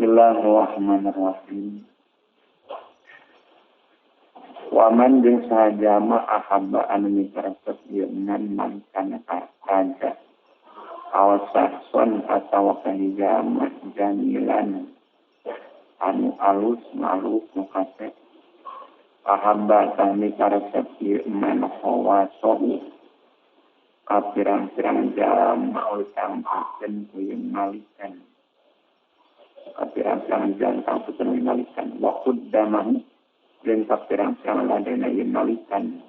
Bismillahirrahmanirrahim. Waman jeung saha ahabba anu mikaresep ieu man man kana raja aw sahson atawa kahijama jamilan anu alus ma'ruf nu kase ahabba tah mikaresep ieu man khawasohu ka pirang-pirang jalma utang pikeun kuyeun malikan ka pirang-pirang jalma pikeun malikan wa qaddamahu jeung ka pirang-pirang ladena ieu malikan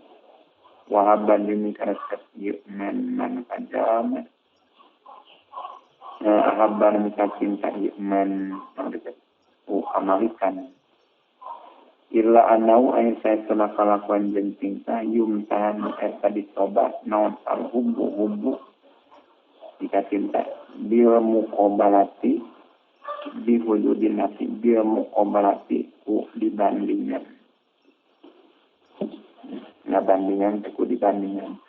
wa habban jeung mikaresep ieu man man ka jalma ahabban mika cinta ieu man amalikan illa anau aya saestuna kalakuan jeung tingkah yumtahan eta dicoba naon al hubbu hubbu jika cinta bil muqabalati bi hududin nafsi bil muqabalati ku dibandingan nah bandingan ku dibandingan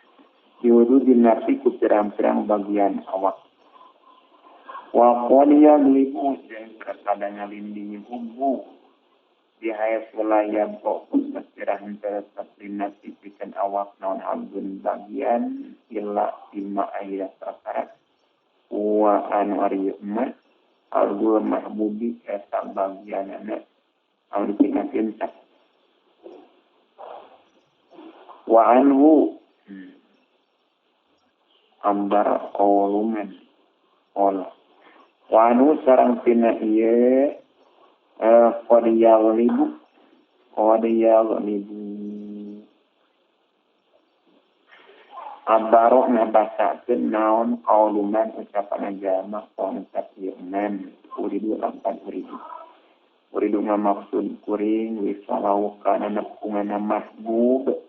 bi hududin nafsi ku pirang-pirang bagian awak wa qad yaglibu jeung kadang ngalindingi hubbu dihayat wilayah fokus mesirahan tetap dinasti pikeun awak naon abdun bagian illa lima ayat perkara wa anu ari ma algul mahbubi eta bagianana anu dipikeun cinta wa anhu ambar qawluman qala wa anhu sareng tina ieu qad yaghlibu abaro ngabasakeun naon qauluman ucapan jalma ucap ieu man uridu lampan uridu uridu ngamaksud kuring wisalau kana nepunganna mahbub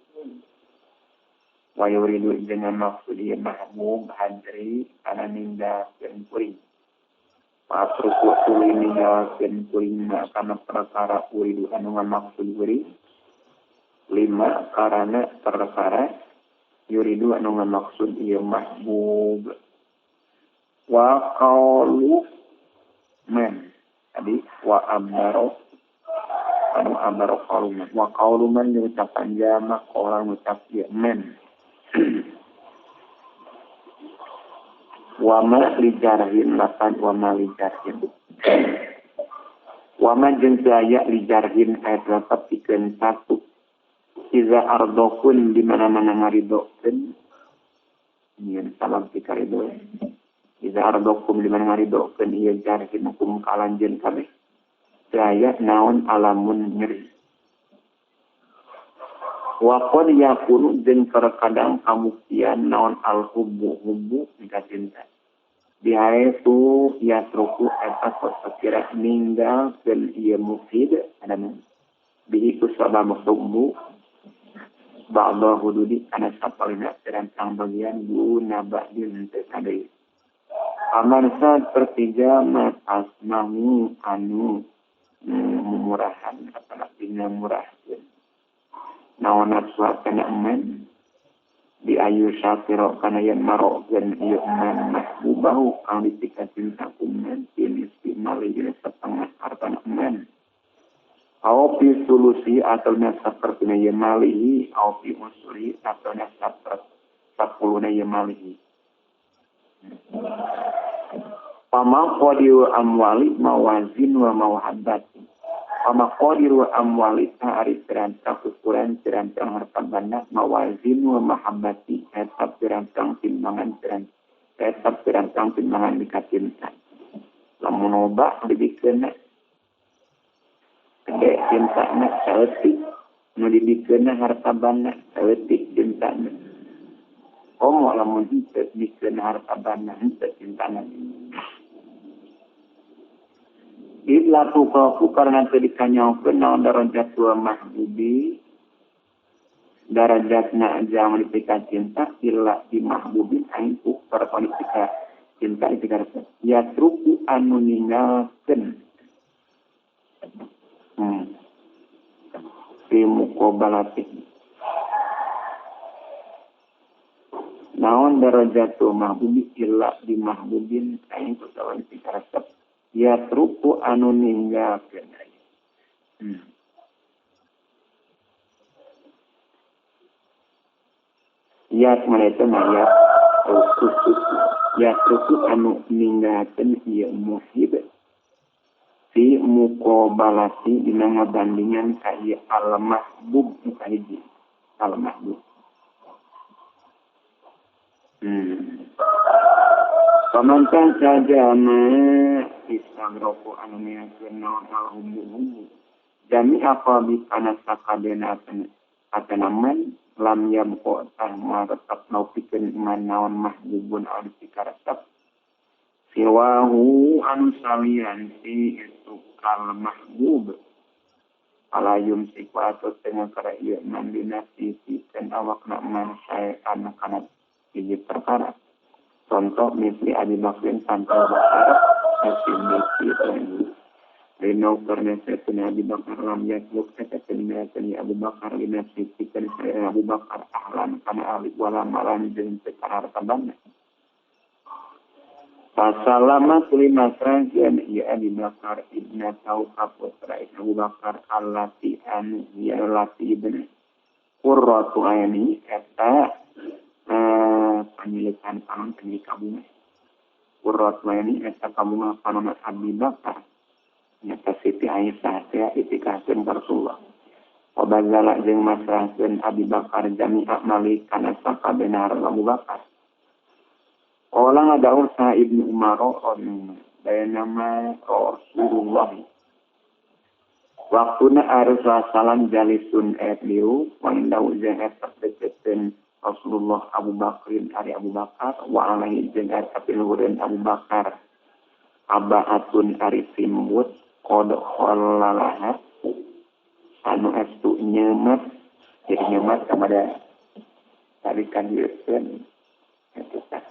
wa yuridu jeung ngamaksud ieu mahbub hadri kana ninggalkeun kuring patruku tuluy ninggalkeun kuring kana perkara uridu anu ngamaksud kuring lima karana perkara yuridu anu ngamaksud ieu mahbub wa qaulu man tadi wa amaro anu amaro qaulu man wa qaulu man ucapan jamak orang ucap ieu man wa ma li jarhin lapan wa ma li jarhin wa ma jeung aya li jarhin ayat tetep pikeun satu iza ardokun di mana-mana ngaridokeun nyeun salam pikarido iza ardokum di mana ngaridokeun ieu jarhin hukum kalanjeun kabeh aya naon alamun nyeri wa qad yakunu jeung terkadang kamuktian naon al hubbu hubbu mika cinta bihaetu yatruku eta sakira ninggalkeun ieu mufid adamu bihi ku sabab hubbu ba'da hududi kana sapalina pirang bagian guna ba'din teu sadaya aman saat pertiga asmahu anu murahan apalagi murahkeun naon nafsu kana man di ayu syatiro kana yen marokeun ieu man mahbubahu kang dipika cinta ku man istimal ieu setengah hartana man au fi sulusi atau na sapertina ieu malihi au fi usuri atau na sapuluna ieu malihi pama qadiru amwali mawazin wa mawhabbati pama qadiru amwali ari pirantang ukuran pirantang harta banda mawazin wa mahabbati eta pirantang timbangan eta pirantang timbangan dikacinta lamun loba dibikeun gede cintana saeutik nu dibikeun harta banda saeutik cintana komo lamun henteu dibikeun harta banda henteu cintana illa tuqafu karena teu dikanyaokeun naon darajat wa mahbubi darajatna jang dipika cinta illa di mahbubin aing ku perkara dipika cinta dipika resep yatruku anu ninggalkeun fi muqabalati naon darajatu mahbubi illa di mahbubin aing ku dipika resep Yatruku anu ninggalkeun. Yat mana itu mayat yatruku anu ninggalkeun ieu muhib fi muqabalati dina ngabandingan ka ieu al mahbub nu kahiji al mahbub. Pamantan saja ma istagroku anu miakeun naon al hubbu jami apa bi kana sakabehna atanaman lam yabqa tah moal tetep naupikeun iman naon mahbubun anu pikaresep siwahu anu salian si itu kal mahbub alayum siku atau tengah kara ieu man dinasti pikeun awakna man saean kana hiji perkara contoh misli Abi Bakrin sampai Bakar asimisi Rino karena saya Abi Bakar lam yasluk saya ya Abu Bakar linafsi pikeun saya Abu Bakar ahlan kana ahli wala malan jeung teu kana harta banda. Fasalama tuluy masrahkeun ieu Abi Bakar ibna tau ka putra Abu Bakar allati anu ya lati ibn qurratu aini eta panyilikan panon panyili kabunga qurratu aini eta kabunga panon Abi Bakar nyata Siti Aisyah teh itikahkeun ka Rasulullah. Wabazala jeung masrahkeun Abi Bakar jami'a mali kana sakabehna Abu Bakar. Qala ngadawuh sa Ibnu Umar bayanama Rasulullah. Waktuna Rasulullah salam jalisun ayat liu wa indahu jeung eta deketeun Rasulullah Abu Bakrin ari Abu Bakar wa alaihi jeung eta piluhureun Abu Bakar. Abaatun ari simbut qad khallalaha anu estu nyemet jadi nyemet kepada tarikan dieukeun eta tah.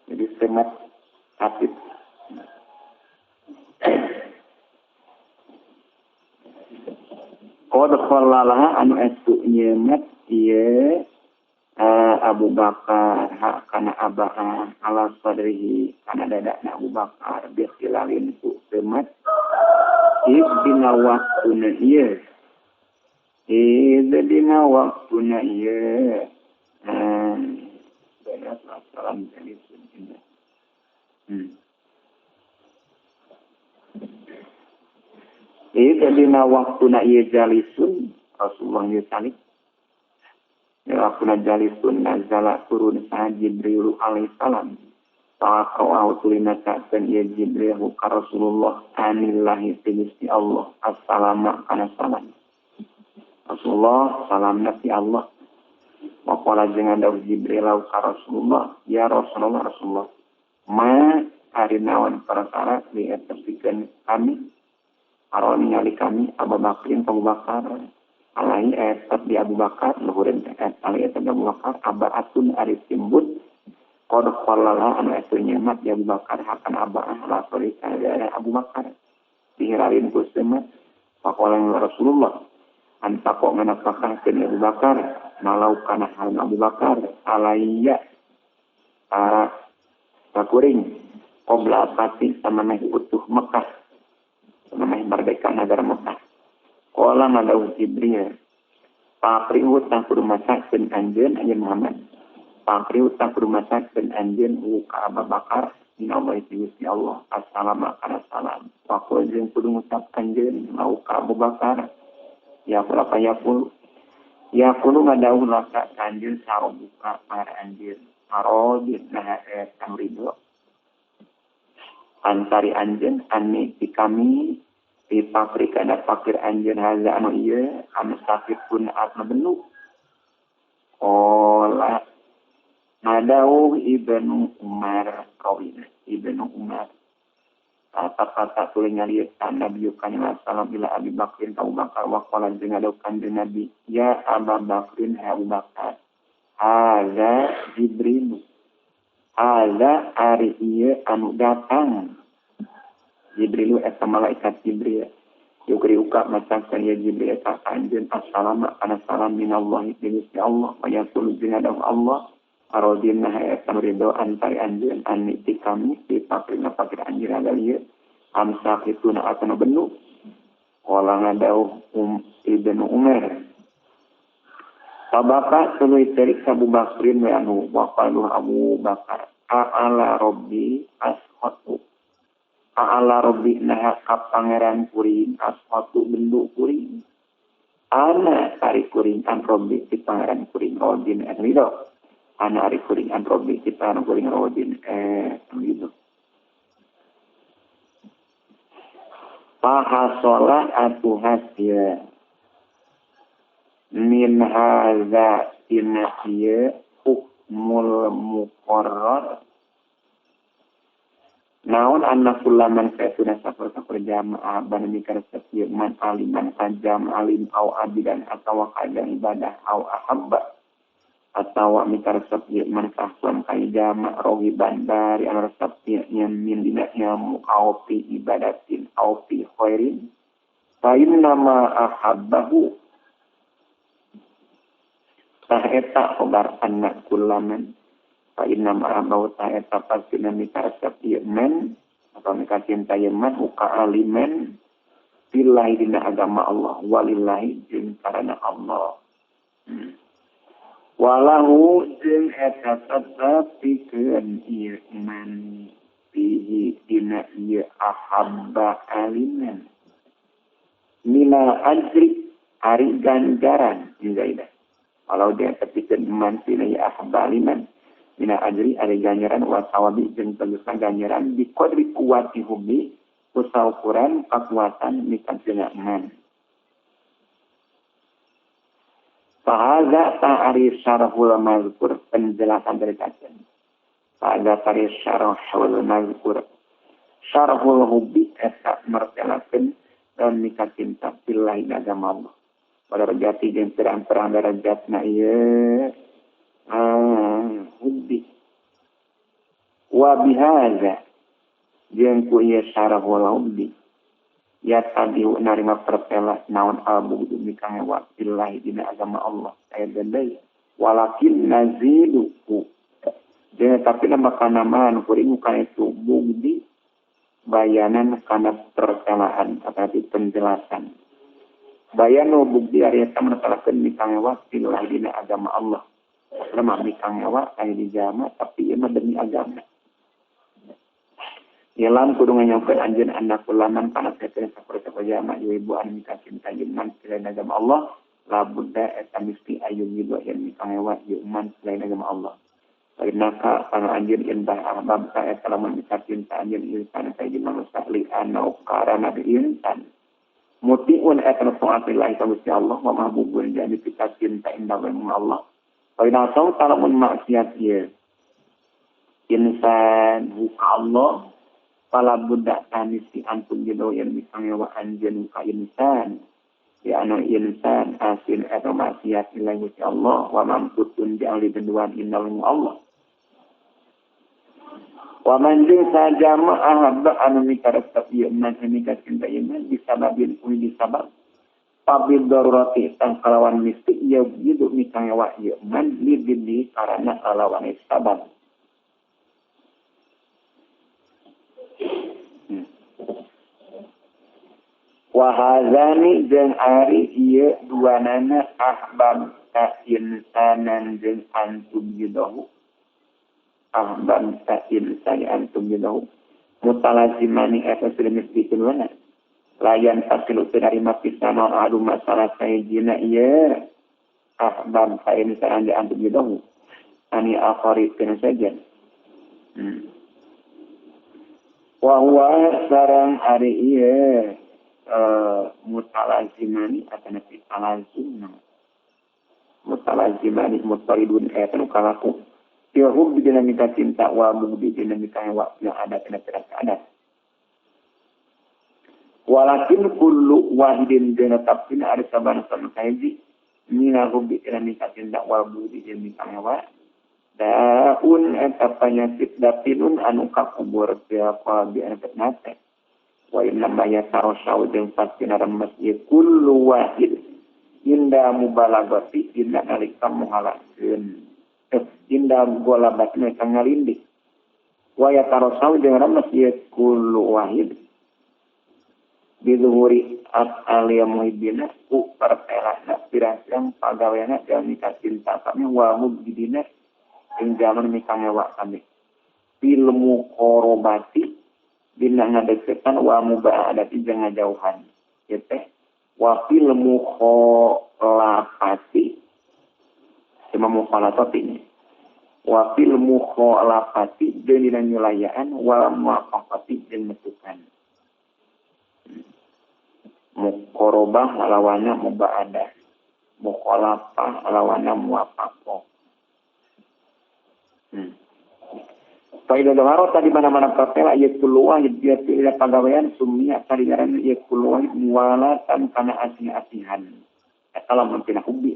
Jadi semet apit qad khallalaha anu estu nyemet ieu Abu Bakar hak kana abaa ala sadrihi kana dadana Abu Bakar bi khilalin ku semet dina waktuna ieu dina waktuna ieu benar salam jadi sunna. Dina waktuna ieu jalisun Rasulullah ieu salik waktu jalisun nazala turun saha Jibril alaihi salam faqra'ahu tulina ta'kan ya Jibril ka Rasulullah anillahi ti Allah assalama kana salam Rasulullah salamna ti Allah wa qala jeung dawuh Jibril ka Rasulullah ya Rasulullah Rasulullah ma ari naon perkara dietepikeun kami aron ningali kami Abu Bakrin Abu Bakar alai etep di Abu Bakar luhureun alai etep di Abu Bakar abaatun ari simbut qad khallala anu etu nyemat di Abu Bakar hakan abaah lasori kana daerah Abu Bakar dihiralin ku semet faqala Rasulullah anta kok nganapakahkeun Abu Bakar malau kana hal Abu Bakar alaiya sakuring qabla pati samaneh utuh Mekah samaneh merdeka negara Mekah. Qala madau Jibril pakri utang kudu masakeun anjeun anjeun Muhammad pakri utang kudu masakeun anjeun ka Abu Bakar dina Allah Gusti Allah assalamu kana salam wa qul jeung kudu ngucap anjeun mau ka Abu Bakar ya berapa ya pul ya kudu ngadauh laka anjeun sarobuka para anjeun arodi nah eta ridho antari anjeun ani ti kami di pakri kana pakir anjeun haza anu ieu anu sakit pun atna benu Qala madauh Ibnu Umar kawina Ibnu Umar kata-kata tuluy nyarios Nabi kana salam ila Abi Bakrin ka Abu Bakar wa qala jeung ngadauh kanjeng Nabi ya Abu Bakrin ya Abu Bakar haza Jibril haza ari ieu anu datang Jibrilu eta malaikat Jibril Yukriuka masakan ya Jibril ka anjeun assalama kana salam minallahi ti Allah wa yaqulu jeung Allah arodina eta ridho antari anjeun ani ti kami ti pakirna pakir anjeun agal ieu amsak itu na atana benu qala ngadauh Ibnu Umar Tabaka tuluy terik Abu Bakrin wa anu wa qalu Abu Bakar a'ala rabbi ashatu a'ala rabbi naha ka pangeran kuring ashatu bendu kuring ana ari kuring an rabbi ti pangeran kuring rodin ridho ana ari kuring an rabbi ti pangeran kuring rodin ridho pahasola atuh hasil min hadza inna ieu hukmul muqarrar naon anna kullaman kaituna safar jamaah bana mikar sakieu man aliman kajam alim au abidan atawa kadang ibadah au ahabba atawa mikar sakieu man kahwan kai jama rogiban bari anu resep nya min dina ilmu au fi ibadatin au fi khairin fa inna ma ahabbahu tah eta khobar anna kullaman fa inna ma ahabbahu tah eta pastina mikar resep ieu man atau mikar cinta ieu man uka aliman billahi dina agama Allah walillahi jeung karana Allah walahu jeung eta tetep pikeun ieu man fihi dina ieu ahabba aliman mina ajri ari ganjaran zaidah walau dia tepikeun man fihi ahabba aliman mina ajri ari ganjaran wa sawabi jeung tegasna ganjaran bi qadri quwwati hubbi kusaukuran kakuatan mikancina man. Fahaza ta'ari syarhul mazkur penjelasan dari kajian. Fahaza ta'ari syarhul mazkur syarhul hubbi eta mertelakeun dan mikacinta billahi agama Allah. Pada rejati jeung pirang-pirang darajatna ieu hubbi wa bihaza jeung ku ieu syarhul hubbi ya tadi narima pertela naon al-bughdu mikangewa billahi dina agama Allah aya deui walakin nazidu jeung tapi na bakal namahan kuring kana itu bugdi bayanan kana pertelaan atau penjelasan bayanu bugdi ari eta mertelakeun mikangewa billahi dina agama Allah lemah mikangewa aya di jama tapi ieu mah demi agama Ilam kudu nganyaukeun anjeun anak kulaman kana teh saperti jama ibu anu mikacinta jeung man selain agama Allah la budda eta misti ayu gitu yen mikangewa ieu man selain agama Allah Fainaka kana anjeun indah ahbab ka eta lamun mikacinta anjeun insan ka jeung manusia li anau karana insan mutiun eta taatillahi ka Gusti Allah wa mahbubun jadi pikacinta indah Allah Faina sau talamun maksiat ieu insan ka Allah pala budak tanisi antum jido yang mikangewa anjeun ka insan ya anu insan asin atau maksiat ilahi Gusti Allah wa mamkutun bi ahli benduan innal Allah wa man jeung sajama ahabba anu mikaresep ieu man mikacinta ieu man disababin kuwi disabab pabil darurati tang kalawan mistik ieu jido mikangewa ieu man lidini karana kalawan sabab Wahazani jeung ari ieu duanana ahbab ta insanan jeung antum yudahu ahbab ta insan antum yudahu mutalazimani eta sudah mesti wana layan tasilu teu narima pisan adu masalah sayjina ieu ahbab ta insan jeung antum yudahu ani akhari kana saja wa huwa sareng ari ieu mutalazimani atau nabi talazim mutalazimani mutaridun ayat nu kalaku fil hubbi dinamika cinta wa bughdi dinamika wa yang ada kena adat walakin kullu wahidin dinatapin ari saban saban kahiji mina hubbi dinamika cinta wa bughdi dinamika wa daun eta panyakit dapinun anu kakubur fil qalbi anu nate Wa inna ma yatarasau jeung pasti remes ieu kullu wahid inda mubalagati dina nalika muhalakeun inda golabatna kang ngalindih wa yatarasau jeung remes ieu kullu wahid bizuhuri af'al muhibbina ku pertelana pirang-pirang pagaweana jalmi kacinta kami wa mubdina ing jaman mikangewa kami fil muqarabati dina ngadeketan wa mubaadati jeung ngajauhan ieu teh wa fil mukhalafati sama mukhalafati ini wa fil mukhalafati jeung dina nyulayaan wa muwafaqati jeung metukan muqarabah lawanna mubaadah mukhalafah lawanna muwafaqah. Faida doharo tadi mana-mana pertela ieu kullu wahid dia pilih pagawean sumia tadi ngaran ieu kullu wahid muwalatan kana asih-asihan eta lamun tina hubi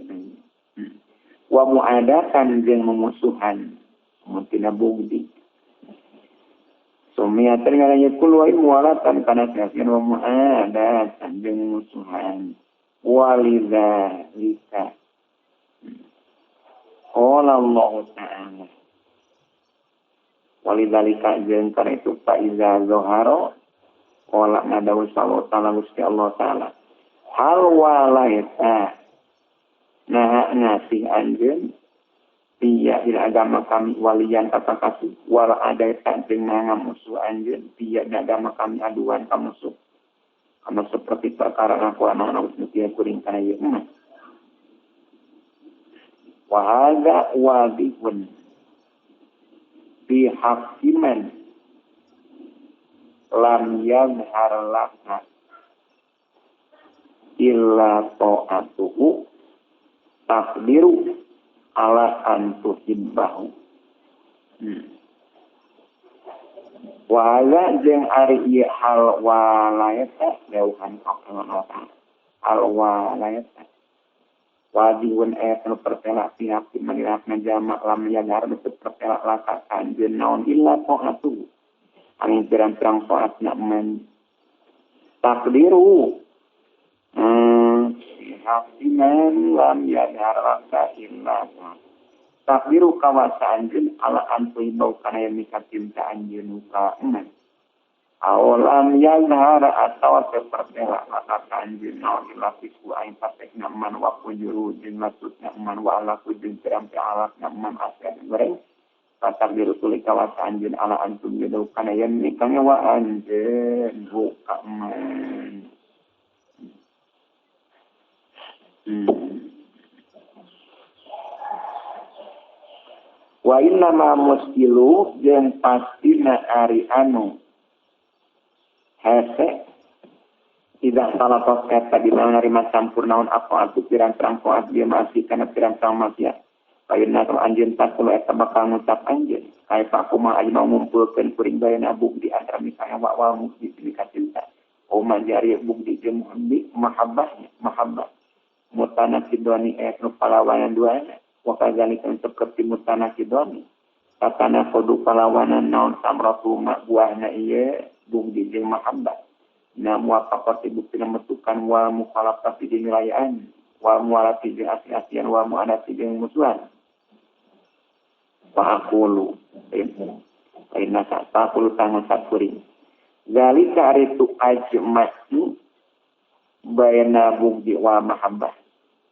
wa muadatan jeung memusuhan mun tina bugdi sumia tadi ngaran ieu kullu wahid muwalatan kana asih-asihan wa muadatan jeung memusuhan walidzalika qala Allah ta'ala walidzalika jeung kana itu fa iza zahara qala nadawu sallallahu ta'ala Gusti Allah ta'ala hal walaita nah ngasih anjeun piya dina agama kami walian kata kasih wala adaita jeung ngamusuh anjeun piya dina agama kami aduan ka musuh kama seperti perkara ngakuan anu geus kuring kana ieu mah wa hadza wadihun fi hakiman lam yazhar laka illa ta'atuhu taqdiru ala an tuhibbahu. Wa hadza jeung ari ieu hal walaeta dauhan Allah hal walaeta wadihun ayat nu pertela pihak manirapna jama lam yadhar nu pertela laka anjeun naon illa ta'atu angin pirang-pirang taatna man takdiru hakiman lam yadhar laka illa takdiru kawasa anjeun ala antuhibau kana yang mikacinta anjeun ka eman awalam yazhar atau sepertela laka anjeun naon illa fisku aing patekna man wa fujuru jeung latutna man wa alaku jeung pirang-pirang alakna man asya goreng takdiru tuli kawasa anjeun ala antum yadau kana yen mikangnya wa anjeun buka man. Wa inna ma muskilu jeung pastina ari anu hese tidak salah tos eta di mana narima campur naon apa atuh pirang-pirang taat dia masih kana pirang-pirang maksiat Ayeuna kalau anjeun takul eta bakal ngucap anjeun kaya kumaha ayeuna ngumpulkeun kuring bayana bukti antara misalnya wa wal mukti kacinta o majari bukti jeung mahabbah mahabbah mutanasidoni ayat nu palawanan duana wa kadzalika seperti mutanasidoni tatana kudu palawanan naon samratu buahna ieu bukti jeung mahabbah na muwafaqati bukti metukan wal mukhalafati jeung wilayaan wal muwalati jeung asi-asian wal mu'anati jeung musuhan fa aqulu inna sa'taqulu tangun sakuring zalika aritu ajma'u bayna bugdi wa mahabbah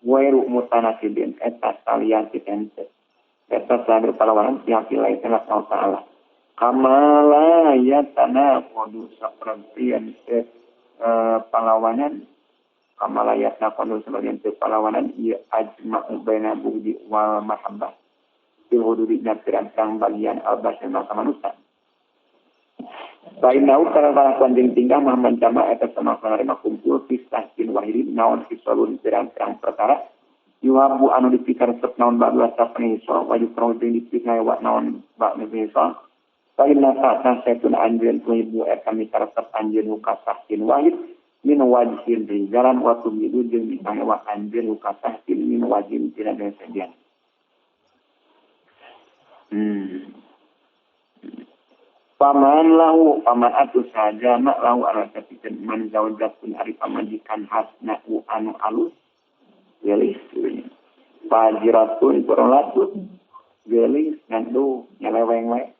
wairu mutanasibin eta salian ti ente eta salir palawanan pihak lain Allah Ta'ala kamala yatanaqadu sapertian palawanan kamala yatanaqadu sebagian palawanan ieu ajma'u baina bugdi wal mahabbah fil hududi pirang-pirang bagian al-basyar maka manusia. Bainau karena kalakuan jeung tingkah Muhammad jama eta sama panarima kumpul pisah bin wahidin naon fisolun pirang-pirang perkara yuhabu anu dipikar resep naon ba'du asapna iso wajib perang jeung dipikar naon ba'du iso. Bainna sa'na saytun anjeun tuhibu eta mikaresep anjeun hukasahkin wahid min wajhin rijalan wa tumidu jeung mikangewa anjeun hukasahkin min wajhin tina sejen. Paman lahu paman atuh saja mak lahu anu tepikeun man zaujatun ari pamajikan hasna anu alus gelis fajiratun kurolatun gelis ngandu nyeleweng we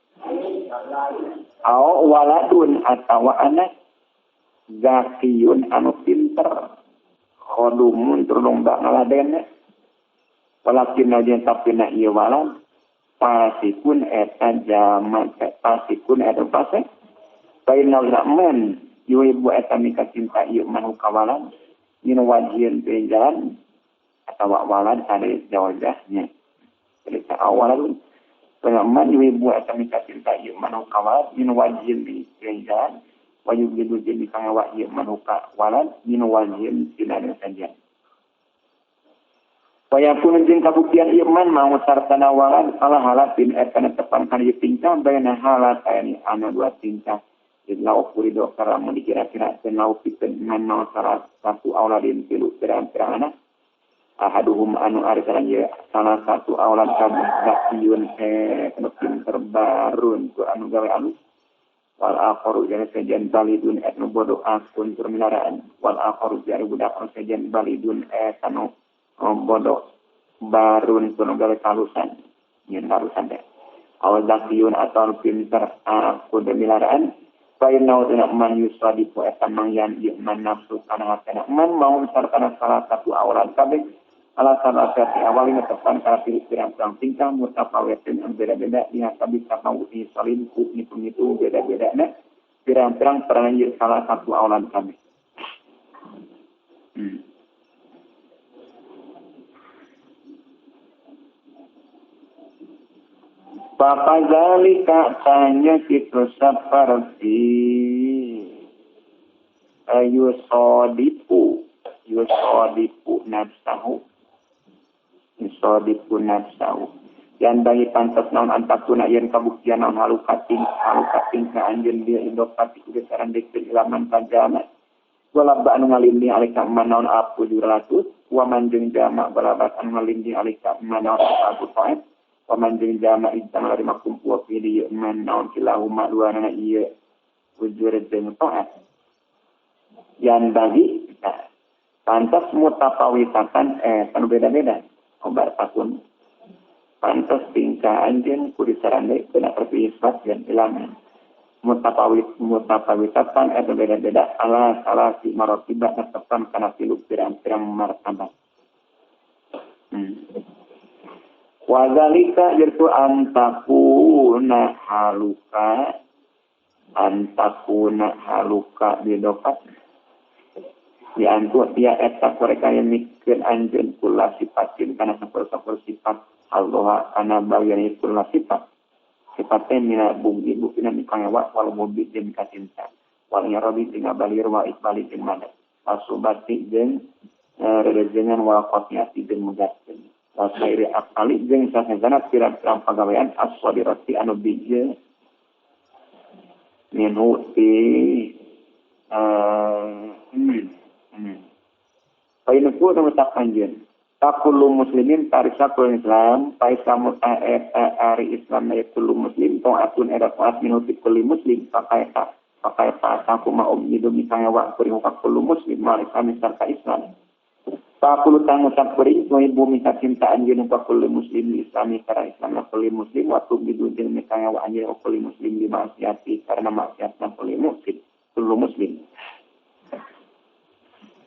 au waladun atawa anak zakiyun anu pinter khodumun tur lomba ngaladena walakin aja tapi na ieu walad pasikun eta jaman pasikun eta pasek bainal zaman yuibu eta mika cinta ieu manu kawalan dina wajin jalan atawa walad ada jawabnya jadi awalan pengaman yuibu eta mika cinta ieu manu kawalan dina wajin jalan wajib gitu jadi kangawa ieu manu kawalan dina wajin tina saja. Wayakun jeung kabuktian iman mau sartana walad ala halatin eta tepan kana ieu tingkah baina halataini anu dua tingkah lau kurido karamun dikira-kira lau pikeun man mau salah satu auladin tilu pirang-pirang anak ahaduhum anu ari salah satu aulad kabuktiun anu pinter barun ku anu gawe alus wal akharu jana sajan balidun anu bodoh akun tur milaraan wal akharu jana budak anu sajan balidun anu bodoh barun kuno gawe kalusan nyeun kalusan teh awal zakiyun atau pinter aku demilaraan bainau dina man yusadiku eta mangyan ieu man nafsu kana hatena man mau sartana salah satu awalan kabeh alasan asati awalina tepan kana pirang-pirang tingkah mutafawitin anu beda-beda dihasabi tapawuti salinku ngitung-ngitung beda-bedana pirang-pirang peran ieu salah satu awalan kabeh. Fakadzalika tanya kitu saperti yusadiku nafsahu yusadiku nafsahu yang bagi pantas naon antakuna yen kabuktian naon halukating ka anjeun dia indopati gesaran dikeun ilaman pajama walaba anu ngalindih alika man naon aku juratus wa man jeung jama balaba anu ngalindih alika man naon aku taat paman jeung jama ijtama lari makumpu pilih man naon kilahuma duanana ieu ujur jeung taat yang bagi pantas mutafawitatan anu beda-beda obar pakun pantas tingkah anjeun kudu sarande kana perpisat dan ilaman mutafawitatan eta beda-beda ala salah si marotibah tepan kana tilu pirang-pirang martabat. Wazalika yaitu antakuna haluka bidokat diantu dia eta mereka yang mikir anjeun kula sifatin kana sapur-sapur sifat Allah kana bagian kula sifat sifatnya mina bumi bukina mikangewa wal mobi jeung kacinta wal yarabi jeung ngabalir wa ikbali jeung madat asubati jeung rerejengan wal qatiati jeung megatkeun wasairi akali jeung sasezana pirang-pirang pagawean as-sadirati anu bijil minhu ti Painu ku nu takanjeun takullu muslimin tarisakul Islam paisamu ta ari Islam ya kullu muslim ta'atun era ta'at minhu ti kulli muslim pakai ta takuma ummidu misangawa kuring ka kullu muslim malika misarta Islam Pakulu tanggung sakuri, ibu minta cinta anjeun ka kulli muslim islami karena Islam kulli muslim wa tubidu jeung mikanga wa anjeun kulli muslim di maksiati karena maksiatna kulli muslim kullu muslim.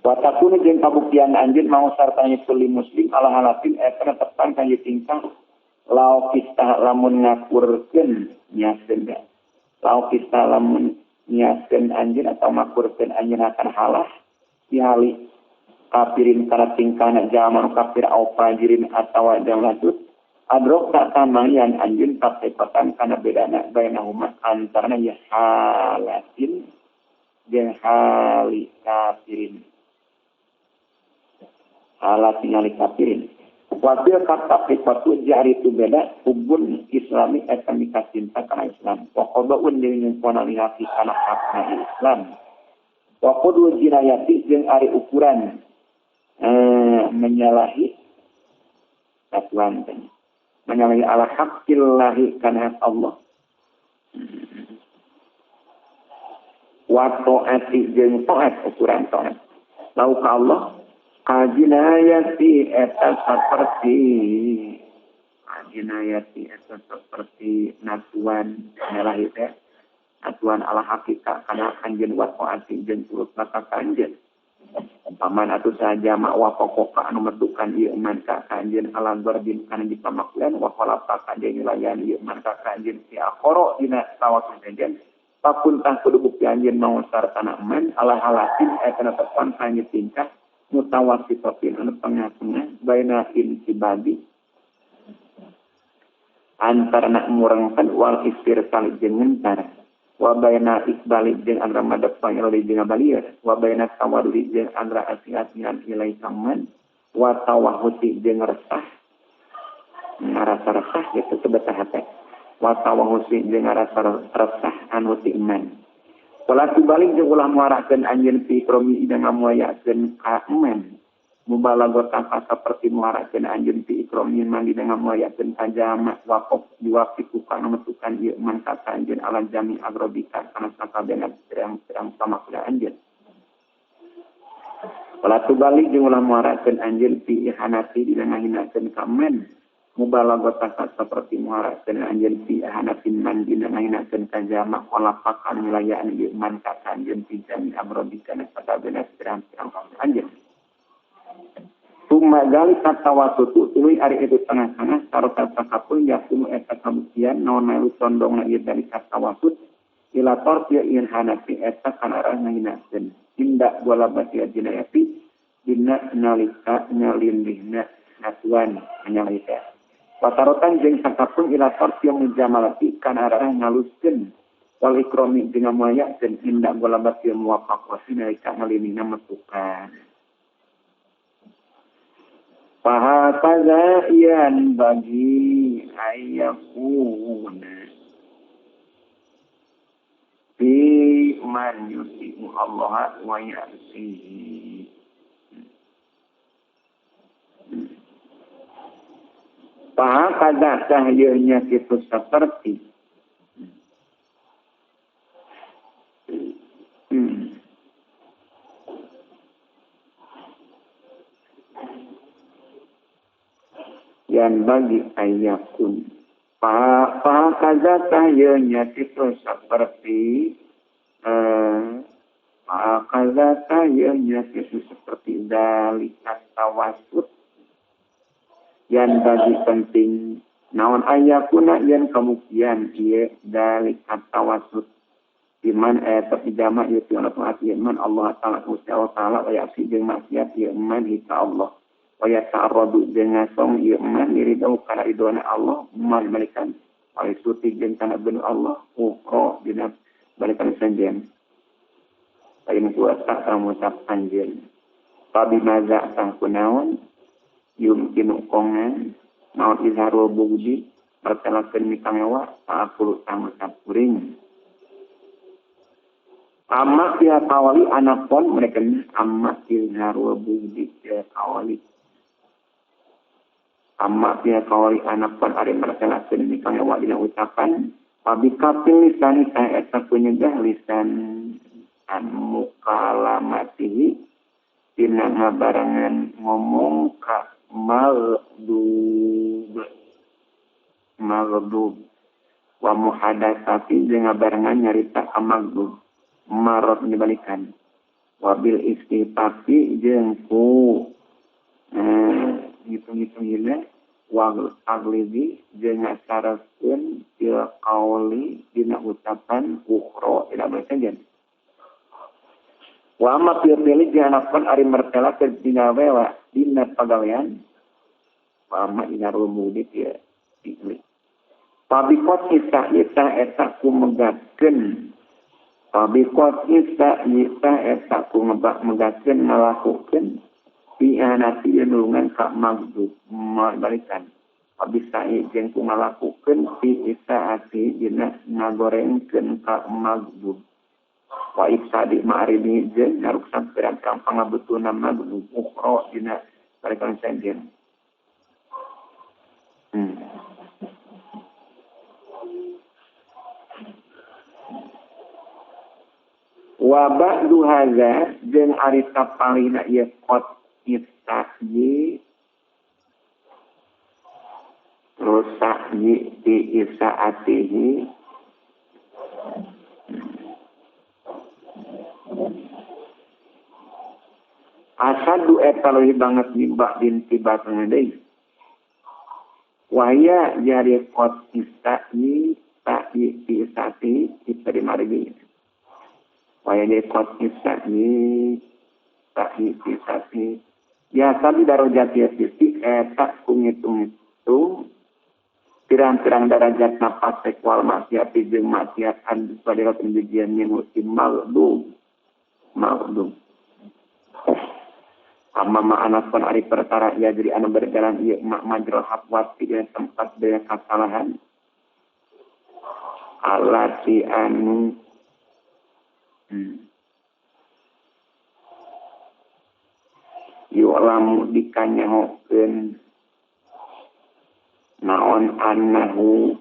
Wa takunu jeung kabuktian anjeun mau sartanya kulli muslim ala halatin eta tepan ka ieu tingkah lau kista lamun ngakurkeun niaskeun lau kista lamun niaskeun anjeun atau makurkeun anjeun akan halah dihali kafirin kana tingkahna jalma kafir au fajirin atawa jalma lanjut adrok tak tamangyan anjeun katekotan kana bedana bainahuma antarana ya halatin jeung hali kafirin halatin hali kafirin wabil kata jari itu beda hubun islami eta mikacinta kana Islam wa qadaun jeung nyumpona lihati kana hakna Islam wa qadu jinayati jeung ari ukuran menyalahi satuan menyalahi ala haqqillahi kana hak Allah. Wa taati jeung taat ukuran taat. Lau ka Allah kajinayati eta saperti kajinayati eta seperti natuan nyalahi teh natuan ala hakika kana anjeun wa taati jeung turut ka anjeun. Paman atuh saja makwa pokok anu merdukan ieu iman ka anjeun ala gordin kana dipamakuan wa khalafa ka jeung nyulayan ieu iman ka anjeun fi akhara dina tawasul anjeun pakun tah kudu bukti anjeun mau sartana iman ala halatin eta tepan kana tingkah mutawassitatin anu tengah-tengah baina intibadi antara murangkan wal istirsal jeung ngentar wa baina ikbali jeung antara madep pangilali jeung balieur wa baina tawaduli jeung antara asing-asingan ilai kaman wa tawahuti jeung resah ngarasa resah gitu sebetah hate wa tawahuti jeung ngarasa resah anu ti iman wala tubalik jeung ulah muarakeun anjeun fi ikromi dina ngamuayakeun ka iman mubalaghatan saperti muarakeun anjeun fi ikromi man dina ngamuayakeun ka jama waqaf diwafiku kana metukan ieu man ka anjeun ala jami agrobika kana sakabehna pirang-pirang pamakuda anjeun wala tubalik jeung ulah muarakeun anjeun fi ihanati dina ngahinakeun ka man mubalaghatan saperti muarakeun anjeun fi ihanatin man dina ngahinakeun ka jama walafakan wilayaan ieu man ka anjeun fi jami agrobika kana sakabehna pirang-pirang pamakuda anjeun. Tuma zalika tawassutu tuluy ari itu tengah-tengah sarta sakapun yakunu eta kabuktian naon melu condongna ieu dari tawassut ila tarfi in hanafi eta kana arah ngahinakeun inda walabati jinayati dina nalika nyalindihna atuan nyalita watarotan jeung sakapun ila tarfi mujamalati kana arah ngaluskeun wal ikrami jeung ngamuayakeun inda walabati muwafaqati nalika ngalindihna metukan. Fahakaza yan bagi ayakuna fi man yuti'u Allah wa ya'sihi. Fahakaza cahyanya itu seperti yang bagi ayakun. Fahakaza cahyanya itu seperti fahakaza cahyanya itu seperti dalikat tawasud yang bagi penting naon ayakuna yang kemudian ieu dalikat tawasud iman tapi jama ieu ti taat iman Allah taala Gusti Allah taala wa yasi jeung maksiat ieu iman ka Allah wa yata'arradu jeung ngasong ieu iman diridau kana ridona Allah mal balikan wa isuti jeung kana beun Allah ukro dina balikan sanjen lain kuasa kamu anjeun tabi maza tah kunaon yumkinu kongan maut izharul bugdi pertelakeun mikangewa ta'akulu tangusap kuring amma pihak kawali anakon mereka amma izharul bugdi pihak kawali amma pihak kawali anakon ari mertelakeun mikangewa dina ucapan pabikapil lisan eta kunyegah lisan an mukalamatihi dina ngabarengan ngomong ka maghdub maghdub wa muhadatsati jeung ngabarengan nyarita ka maghdub marot dibalikan wabil istifati jeung ku ngitung-ngitung ieu wa aglizi jeung ngasaraskeun fil qauli dina ucapan ukhra ila bacajan wa amma fil fi'li jeung anapun ari mertela keur dina wewa dina pagawean wa amma inarul mudit ya fi'li tabiqat isa eta eta ku megatkeun tabiqat isa eta ku megatkeun ngalakukeun pianati nulungan ka maghdub balikan bisa jeung ku ngalakukeun fi isaati dina ngagorengkeun ka maghdub wa ifsadi ma'ribi jeung ngaruksak pirang-pirang pangabutuna maghdub ukhra dina balikan sanjen. Wa ba'du hadza jeung ari sapalihna ieu qad istahyi terus sa'yi bi isaatihi asadu eta leuwih banget mimba binti batang deui waya jari qad istahyi sa'yi bi isaatihi kita dimargi waya jadi qad istahyi sa'yi bi isaatihi biasa di darajat titik eta ku ngitung-ngitung pirang-pirang darajat nafas wal maksiat jeung maksiat an sadirat menjijian minhu maghdub maghdub amma ma'ana pun ari perkara ya jadi anu berjalan ieu mak majrul hafwat di tempat daya kesalahan alati anu yu'lamu dikanyahokeun naon annahu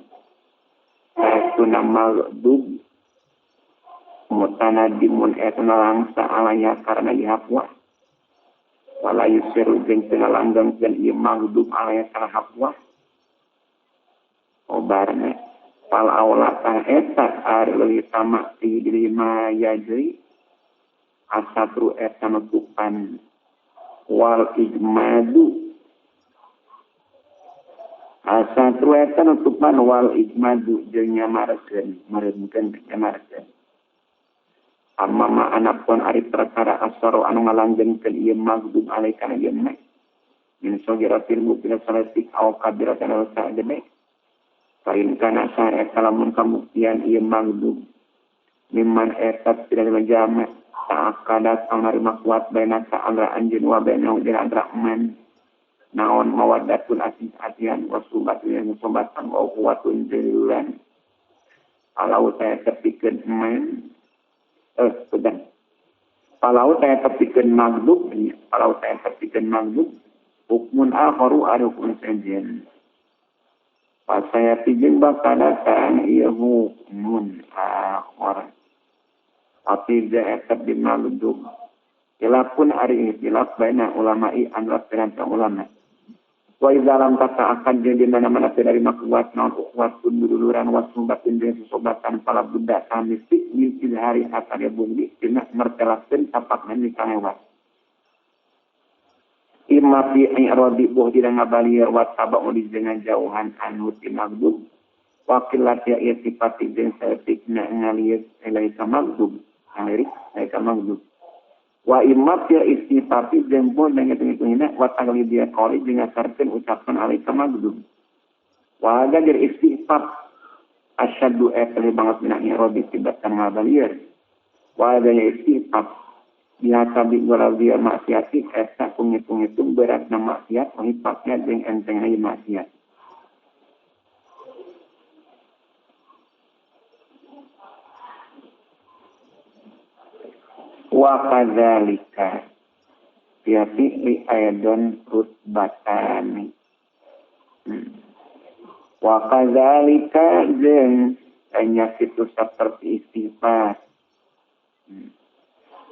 etuna maghdub mutanadimun etuna langsa alaya karena dihapwa wala yusiru jeung teu ngalanggengkeun ieu maghdub alaya kana hapwa obarna fal aula tah eta ari leuwih tama ti lima yajri asatru eta nutupan wal ijmadu asatru eta nutupan wal ijmadu jeung nyamarkeun mareunkeun nyamarkeun amma ma anapun ari perkara asaro anu ngalanggengkeun ieu maghdub alai kana ieu mah min sagiratil mubina salatik aw kabiratan aw sa'deme fain kana sa'e kalamun kamuktian ieu maghdub mimman eta tidak majama ta'akadat angarima kuat baina sa'andra anjeun wa baina jeung antara man naon mawaddatun asih-asihan wa subatun sobatan wa quwatun jululan alau saya tepikeun man sudah palau saya tepikeun maghdub palau saya tepikeun maghdub hukmun akharu ari hukum sejen pas saya pijeng bakal datang ieu hukmun akhar tapi zaetab di maghdub khilafun ari khilaf baina ulama'i antara pirang-pirang ulama. Wa idza lam tata'akkad jeung di mana-mana teu narima kuat naon ukhuwatun dululuran wa suhbatun jeung sosobatan pala budak kamistik min izhari atari bumi dina mertelakeun tapakna ni kalewat. Imma fi i'radi buh dina ngabalir wa taba'u jeung jauhan anhu ti maghdub wa qillat ya sifati jeung saeutikna ngalieu ilaika maghdub ngalirik ilaika maghdub. Wa imma fil istifati jeung pun ngitung-ngitungna wa taglidiyah qali jeung ngasarkeun ucapan alaika maghdub wa hadza jeung istifat asyaddu eta banget mina i'rabi tibatan ngabalir wa hadza istifat bihasabi ghaladhi maksiati eta ku ngitung-ngitung beratna maksiat wa jeung entengna maksiat wa kadzalika fi fi'li aidon rutbatani wa kadzalika jeung nya kitu saperti istighfar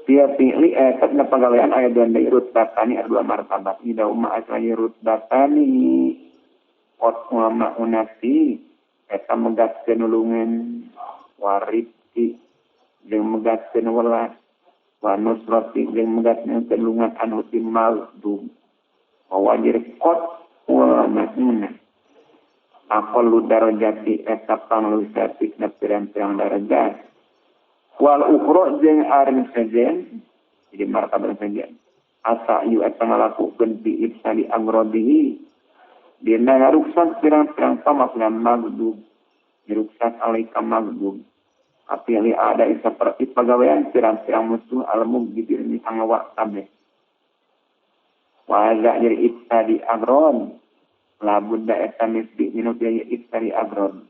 fi fi'li eta na pagawean aidon deui rutbatani dua martabat ida umma asli rutbatani qad ulama unasi eta megatkeun nulungan wariti jeung megatkeun welas wa nusrati jeung megatkeun tulungan anu ti maghdub wa wajir qad wa masnuna aqallu darajati eta pangluwih saeutikna pirang-pirang darajat wal ukhra jeung ari sejen jadi martabat sejen asa yu eta ngalakukeun bi ifsali amradihi dina ngaruksak pirang-pirang pamakna maghdub diruksak alaika maghdub apili ada seperti pegawaian pirang-pirang musuh al-mughidir ni pangawak kabeh. Wa hadza jadi ibtadi agron la budda eta misbi minu biaya ibtadi agron.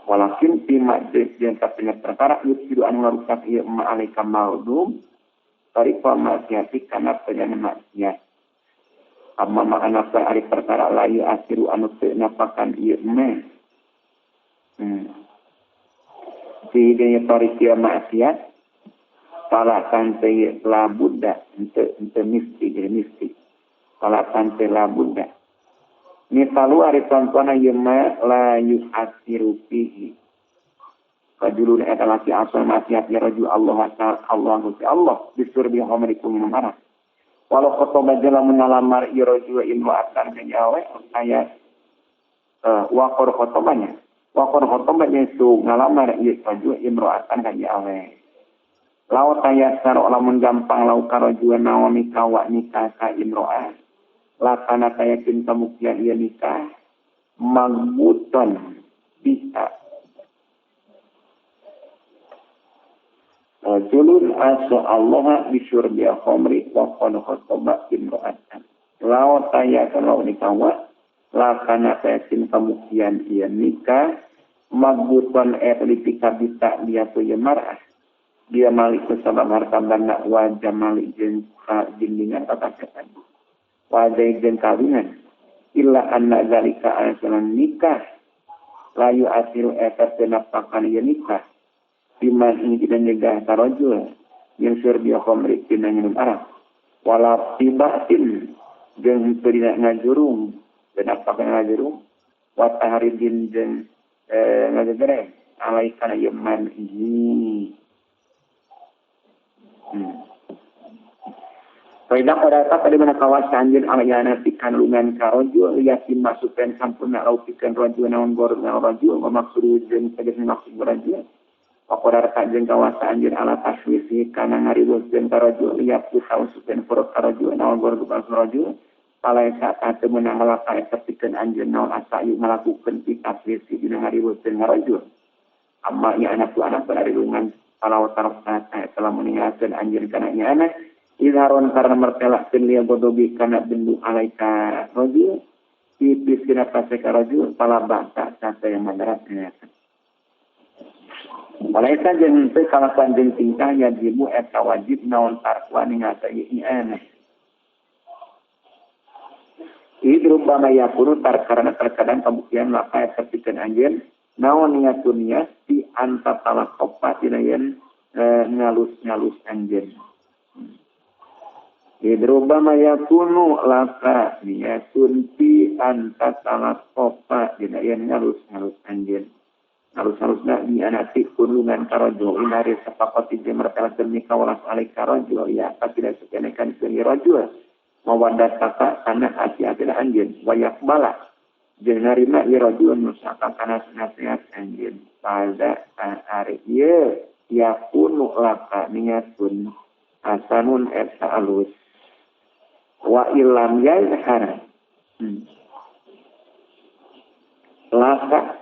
Walakin fi ma'jid jeung tapi perkara yufsidu anu ngarusak ieu ma alaika maghdub tariqa maksiati kana pejana maksiat. Amma ma'ana ari perkara la yu'asiru anu teu napakan ieu mah. Fi dina tariqi maksiat Pala tante la buddha ente misti jadi misti. Pala tante la buddha. Misalu ari contohna ieu mah la yu'athiru fihi. Rajulun eta laki asal maksiat ya rajul Allah Allah Gusti Allah disurbi khamri ku minum arak. Walau khotoba jala mengalamar ieu rajul imra'atan ka awe aya waqor khotobanya. Waqor khotobanya itu ngalamar ieu rajul imra'atan ka awe. Law tayassar lamun gampang lau karajul naon nikah wa nikah ka imra'ah. Lakana tayakin kamuktian ieu nikah magbutan biha. Rajulun asa Allah bisyurbi khamri wa qad khataba imra'atan. Law tayassar law nikah wa lakana tayakin kamuktian ieu nikah magbutan eta dipikabita dia tu ieu mar'ah. Dia malik sabab harta banda wajah malik jeung jindingan kakasetan. Wajah jeung kawinan. Illa anna zalika asalan nikah layu asiru eta teu napakan ieu nikah. Biman ini tidak nyegah tarajul yang surbi khamri tina minum arak. Wala tibatin jeung teu dina ngajurung teu napakan ngajurung wa tahridin jeung ngajegere alaikana ieu man ini. Faida qadata pada mana kawasan anjeun alayana pikeun lungan ka rajul yakin masukan sampurna lau pikeun rajul naon gorna rajul wa maksud jeung tegas maksud rajul Pakodar jeung kawasa anjeun ala taswisi kana ngariweuh jeung ka rajul liap tausukeun furuk ka rajul naon gorna rajul palaisa teu meunang ngalaka eta pikeun anjeun naon asayu ngalakukeun fi taswisi dina ngariweuh jeung rajul amma ya anak tu anak barilungan kalau tarokta telah meninggalkan anjeun kana nya anak izharon karena mertelakeun liya godobi kana bendu alaika rajul tipis kena paseka rajul pala bangsa sasa yang madarat ternyata. Walaisa jeung teu kalakuan jeung tingkah yajibu eta wajib naon tarkwa ninggalkeun ieu aneh. Idrubama yakunu tar karena terkadang kabuktian laka eta pikeun anjeun naon niatun niat di anta talakopa dina yen ngalus-ngalus anjeun. Idrubama yakunu laka niatun fi anta talakopa dina yen ngalus-ngalus anjeun. Ngalus-ngalusna di anati kunlungan karajul inari sapakoti jeung mertelakeun mikawalas alai karajul ya tidak sukenekan keun rajul mawadataka kana hati-hatina anjeun wayakbala jeung narima ieu rajul nusaka kana nasihat anjeun pada ari ieu yakunu laka niatun hasanun eta alus wa illam yazhar laka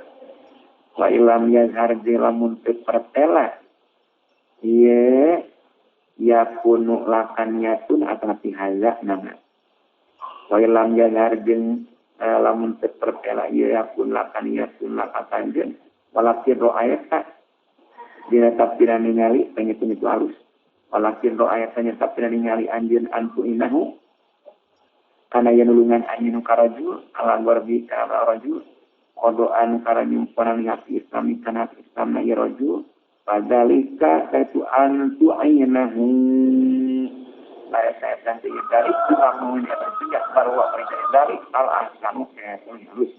wa ilam yazhar lamun teu pertela ieu yakunu lakan yatun atapi haza nama wa ilam yazhar jeung lamun teu pertela ieu yakun lakan yatun lakatan jeung walakin ro'ayata dina tapina ningali panyetun itu alus walakin ro'ayata nyetapina ningali anjeun antu inahu kana yen nulungan anjeun ka rajul ala gorbi ka rajul kodoan karena nyumponan hati Islam kana Islam na rajul fadzalika kaitu antu ainahu la saya dari lamun eta tidak baru dari al ahsanu halus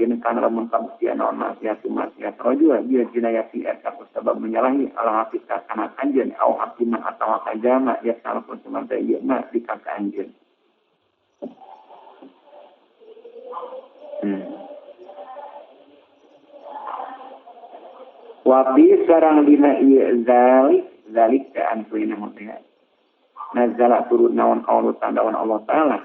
yen kana lamun kabuktian naon maksiat maksiat rajul dia jinayati eta sabab menyalahi ala hati kana anjeun au hakiman atawa kajama ya salafun samanta ieu mah dikaka anjeun. Wabi sarang dina ieu zalik zalik ka antuina mutaya nazala turun naon qaulu tandawan Allah taala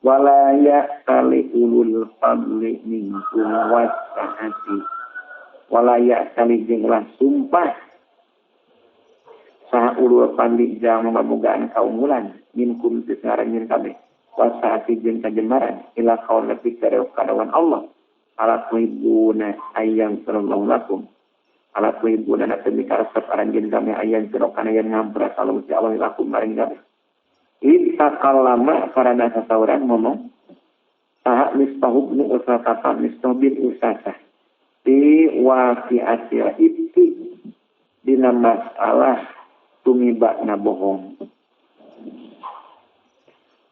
wala ya'tali ulul fadli minkum wasa'ati wala ya'tali jeung ulah sumpah saha ulul fadli jalma mabogaan kaunggulan minkum teu ngaranjeun kabeh wasa'ati jeung kajembaran ila qaul nepi ka kadawan Allah ala tuhibuna ayyam sallallahu lakum ala tuhibuna na teu karesep aranjeun kami ayan kana yen ngampura kalau Gusti Allah lakum maring kami. Itakallama karena sasauran ngomong saha Mistah bin Usasah Mistah bin Usasah di waqi'atil ibti dina masalah tumibakna bohong.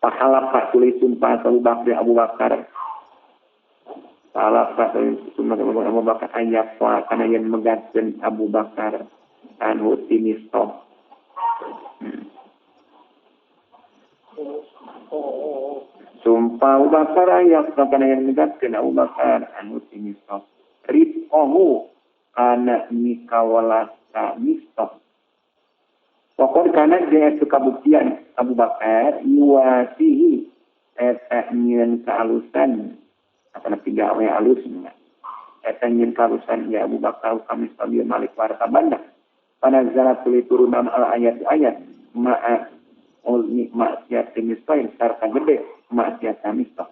Pahala tulis sumpah Abu Bakar Abu Bakar. Pahala tulis sumpah Abu Bakar ayat kana yen megatkeun Abu Bakar anhu timistoh. Sumpah Abu Bakar ayat kana yen megatkeun Abu Bakar anhu timistoh. Rifqahu kana mikawalasa mistoh. Pokok karena dia suka buktian Abu Bakar yuwasihi eta nyieun kaalusan atau tiga we alus eta nyieun kaalusan ya Abu Bakar kami sabieu malik warta banda panazala tuluy turun al ayat ayat ma'a ulni maksiat mistoh sarta gede maksiat mistoh.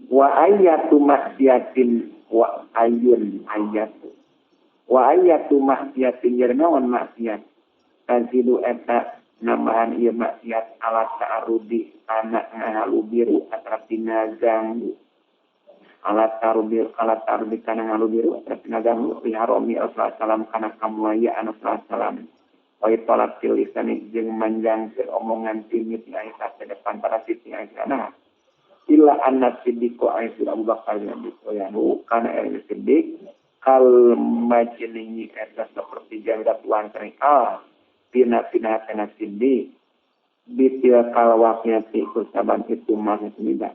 Wa ayatu maksiatin wa ayun ayatu wa ayatu maksiatin yernawan maksiat tazidu eta nambahan ieu maksiat ala ta'arudi kana ngahalu biru atrap tina ganggu ala ta'arudi kana ngahalu biru atrap tina ganggu li harami sallam kana kamulyaan sallam wa talab lisani jeung manjangkeun omongan timit Aisyah ke depan para Siti Aisyah. Nah illa anna siddiqo aisyah Abu Bakar bin Abi Sufyan kana er siddiq kal majningi eta seperti jangga tuan al pina pina kana siddiq bitil kalwaknya ti kusaban itu mah semiba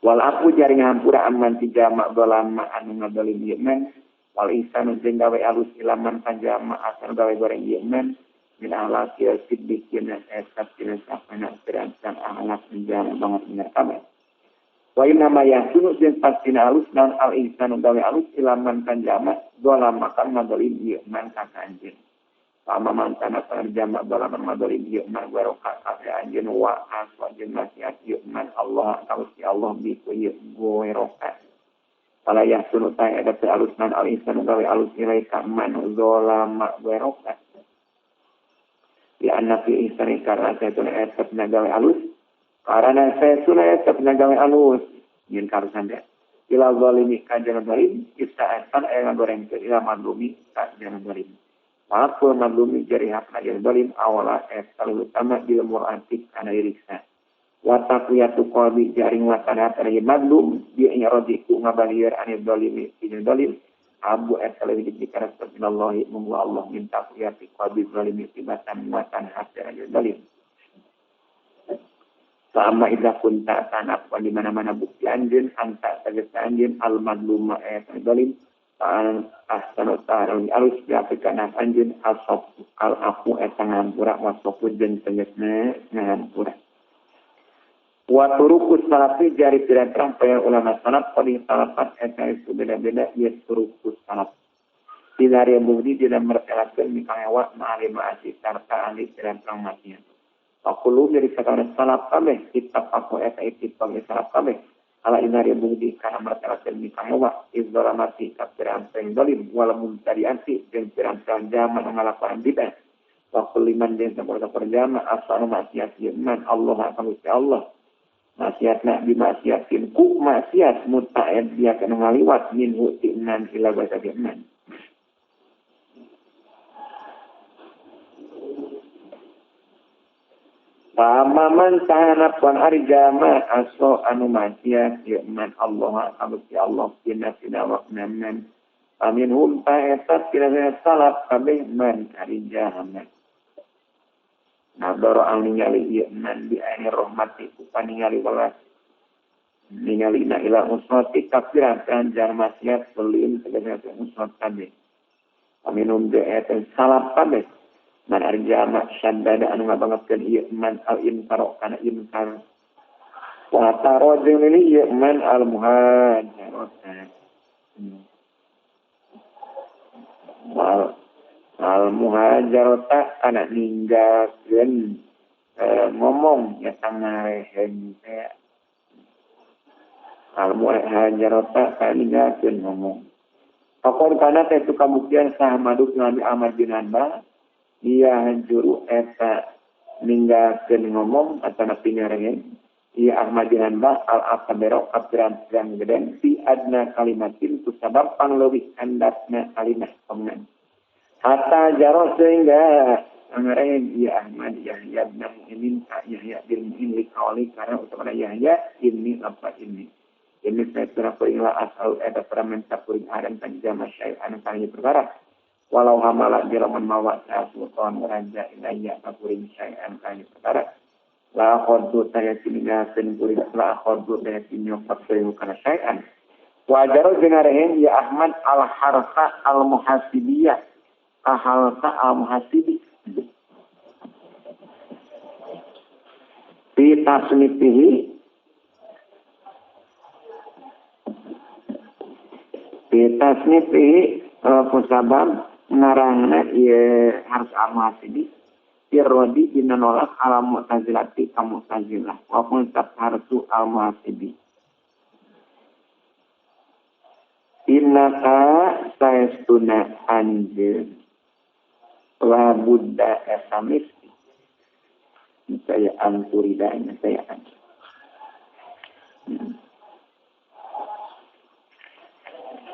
wal aku jaring hampura aman tiga mak dolama anu ngadolim ieu men wal ihsanu jeung gawe alus ilaman panjama asal gawe goreng ieu men min ahlakil siddiqina esat tina safana pirang-pirang ahlak menjana banget bener kabeh. Wa inna ma yahsunu jeung pastina alus naon al ihsanu gawe alus ilaman kanjama dolama kan ngadolim ieu man ka anjeun. Sama man kana panjama dolama ngadolim ieu man waroka ka anjeun wa aswa jeung maksiat ieu man Allah ka Gusti Allah bi ku ieu waroka. Fala yahsunu ta eta alus naon al ihsanu gawe alus ilaika man dolama waroka. Ya anna fi ihsani karena saya tuna etep nagawe alus karena saya tuna etep nagawe alus nyin karusan deh ila zalimi ka jalan zalim ista'atan aya ngagoreng ke ila madlumi ka jalan zalim walaupun madlumi jari hakna jalan zalim awala eta utama bil mur'ati kana diriksa wa taqiyatu qalbi jaring watana tari madlum bi iradiku ngabalieur anil zalimi bil zalim abu eta leuwih dikara subhanallahi munggu Allah minta qiyati qalbi zalimi tibatan watan hati rajul zalim. Sama idza kunta tanap di mana-mana bukti anjeun anta tegas anjeun al madluma eta zalim ta'an ahsanu ta'ala alus bi'afika anjeun asaf al afu eta ngampura wasofu jeung tegasna ngampura. Wa turukus salafi jari pirang-pirang para ulama salaf qadi salafat eta itu beda-beda ya turukus salaf. Tidak ada bukti tidak mertelakeun mikaewa ma'ali ma'asi sarta ahli pirang-pirang maksiat. Fakulu dari sakabeh salaf kabeh kitab aku eta ittifaq salaf kabeh ala inari bukti kana mertelakeun mikaewa izzalamati ka pirang-pirang zalim wal mumtadiati jeung pirang-pirang zaman ngalakuan bidah. Wa kulli man jeung sapora-sapora jama asanu maksiat man Allah ka Gusti Allah. Maksiatna bi maksiatin ku maksiat muta'ad dia kana ngaliwat minhu ti'nan ila basa ti'nan. Pamaman tanap wan arjama aso anu maksiat man Allah ka Allah tina tina waqnaman amin hum ta'etat tina salaf kabeh man arjama. Nadoro ang ningali ieu man bi aini rahmati ku paningali welas ningali na ila usrati kafiran kanjar maksiat belin tegasna usrat kabeh aminum de eta salaf kabeh man arjama syaddada anu ngabangetkeun ieu man al inkar kana inkar wa taro jeung lili ieu man al muhajarata wal al muhajarata kana ninggalkeun ngomong ya tangarehen teh al muhajarata kana ninggalkeun ngomong. Pakor kana teh itu kabuktian sahmaduk Nabi Ahmad bin Hanbal ia juru eta ninggalkeun ngomong atau napi ngarehen Ieu Ahmad bin Hanbal al-akabero kapiran-piran geden fi adna kalimatin ku sabab pangleuwih handapna kalimah omongan. Hatta jaro sehingga ngareng ieu Ahmad Yahya bin Mu'inin Yahya bin Mu'in liqauli karena utamana Yahya ini apa ini. Ini saya kuring la asal eta paramenta kuring adan panjama syai'an kana perkara. Walau hamala jalaman mawa sultan raja ilayya kuring syai'an kana perkara. La khaddu tayatin kuring la khaddu tayatin nyokot kuring kana syai'an. Wa jaro jeung ya Ahmad al harfa al muhasibiyah. Ahalta al muhasibi. Fi tasnifihi kusabab ngarangna ieu harus al muhasibi irodi dina nolak ala mu'tazilati ka mu'tazilah wa qul harsu al muhasibi innaka saestuna anjeun la buddha esamis saya anturida saya an.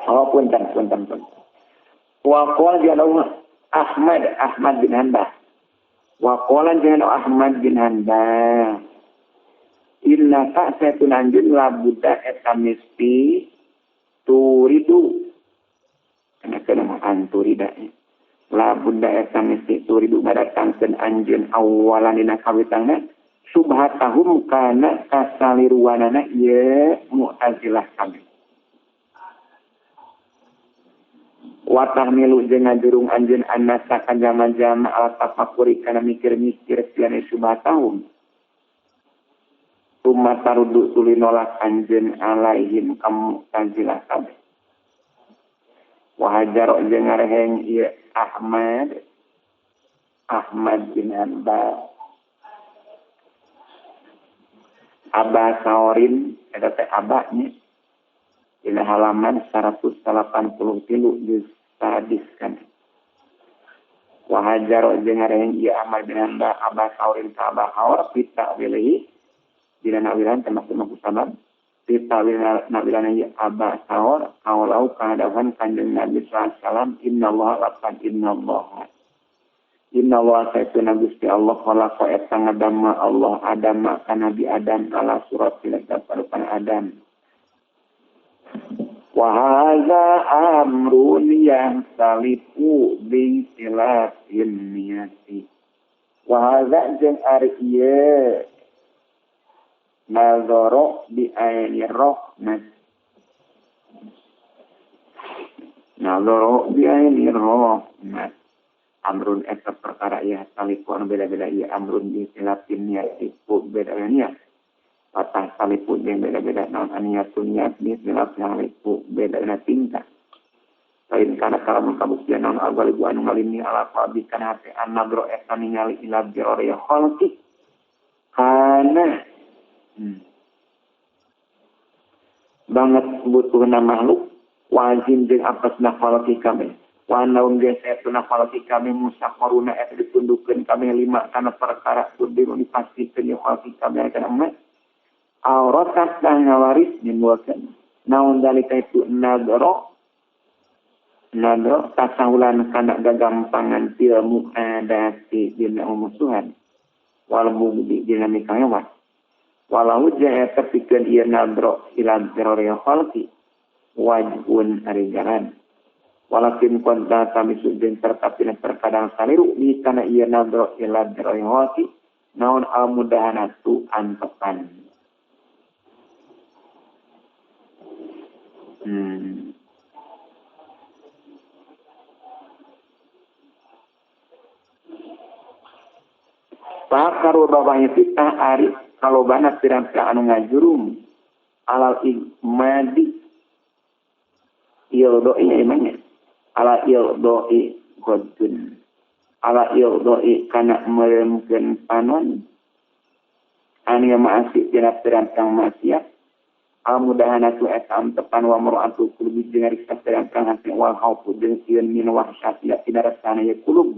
Oh punten. Wa qala Ahmad bin Hanbal. Wa qala Ahmad bin Hanbal. Innaka saytun anjeun la buddha etamisti turidu. Kana anturida. La buddha etamisti turidu ngadatangkeun anjeun awalan dina kawitangna subhatahum kana kasaliruanana ieu mu'tazilah kabeh. Wa tahmilu jeung ngajurung anjeun annasa ka jama-jama ala tafakuri kana mikir-mikir piane subhatahum. Summa tarudu tuluy nolak anjeun alaihim ka mu'tazilah kabeh. Wa hajar jeung ngareheng ieu Ahmad bin Hanbal Aba Saurin eta teh abanya dina halaman 183 juz hadis kan. Wa hajar jeung ngareheng ieu Ahmad bin Hanbal Aba Saurin ka Aba Haur fi ta'wilihi dina nawilan termasuk sabab fi ta'wil nawilan ieu Aba Saur kaulau kahadapan Kanjeng Nabi sallallahu alaihi wasallam innallaha laqad innallaha sayyiduna Gusti Allah khalaqa eta ngadama Allah Adam ka Nabi Adam ala surat parupan Adam. Wa hadza amrun yahtalifu bi khilafin niyati. Wa hadza jeung ari ieu nazaro bi ainir rahmat. Nazaro bi ainir rahmat. Amrun eta perkara ieu talipu anu beda-beda ieu amrun bi khilafin niyati ku beda niat. Patah talipu jeung beda-beda naon aniatun niat bi khilafin talipu beda tingkah. Lain kana kalamun kabuktian naon agalibu anu ngalini ala qalbi kana hate an-nadro eta ningali ila birori khalqi. Kana banget butuhna makhluk wajib jeung apesna khalqi kabeh. Wa naum jeung saestuna khalqi kabeh musaqaruna eta ditundukeun kabeh lima kana perkara kudu dipastikeun ye khalqi kabeh kana emak. Auratat tah ngawaris nimbulkeun naon dalika itu nadro tasahulan kana gagampangan fil muadati dina musuhan wal bugdi dina mikaewan. Walau ja'a tepikeun ieu nadro ila dirori khalqi wajhun ari jalan. Walakin konta tamisu jeung tertapina terkadang saliru di kana ieu nadro ila dirori khalqi naon al mudahanatu antepan. Pakaru babanya fitnah ari kalobana pirang-pirang anu ngajurung alal imadi ildoi emangnya ala ildoi godun ala ildoi kana meremkeun panon anu maasi dina pirang-pirang maksiat al mudahanatu eta tepan wa mar'atu kulub jeung riksa pirang-pirang hati wal khaufu jeung sieun min wahsyati tina rasana ye kulub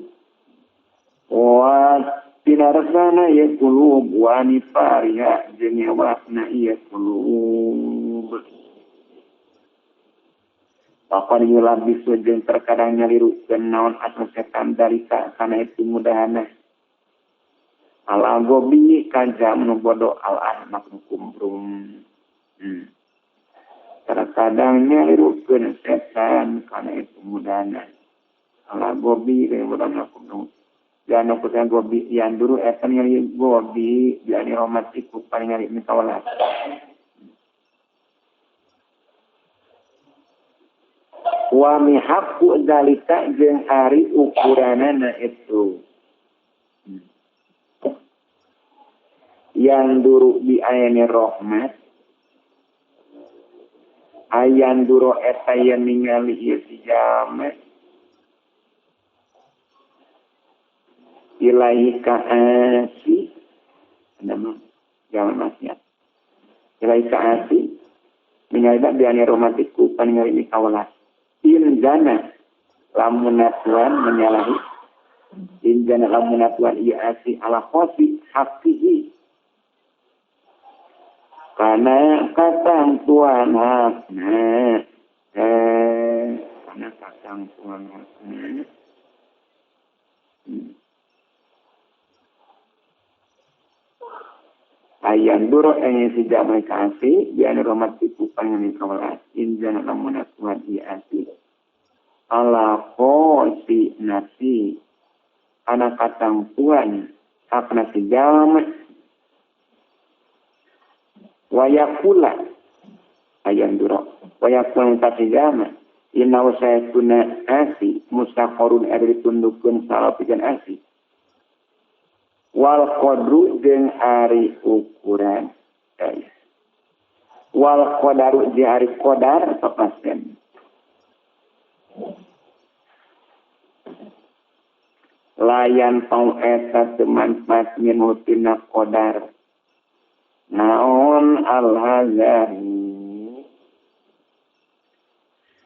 wa Tina resana ieu qulub wa nifariha jeung ngewana ieu qulub. Pakon yulabisu jeung terkadang nyalirukeun naon asa setan dalika kana itu mudahana. Ala gobi kajam nu bodoh al ahmak nu kumbrung. Terkadang nyalirukeun setan kana itu mudahana. Ala gobi jeung mudahana kumbrung. Janu kutan gobi yang dulu eta ningali gobi jani romatiku paling ningali mikawelas. Wa mihaqqu dzalika jeung ari ukuranana itu. Yang duru bi ayani rahmat ayan duru eta yen ningali ieu si jalma ilahi kaasi nama jalan maksiat ilahi kaasi ningali biani romantiku paningali mikawelas inzana lamun tuan menyalahi inzana lamun tuan ieu asi ala khosi haqihi karena katang tuan hakna karena katang tuan hakna ayan duro yang si jamai kasih biar romat tipu pangan kawelas injana lamun tuan ieu asi ala khosi nafsi anak katang tuan hakna si jalma wayakula ayan duro wayakula si jalma inna wasaytuna asi mustaqarun ari ditundukkeun salah pikeun asi wal qadru jeung ari ukuran wal qadaru jeung ari qadar papasten layan pau eta teu manfaat minhu tina qadar naon al hazari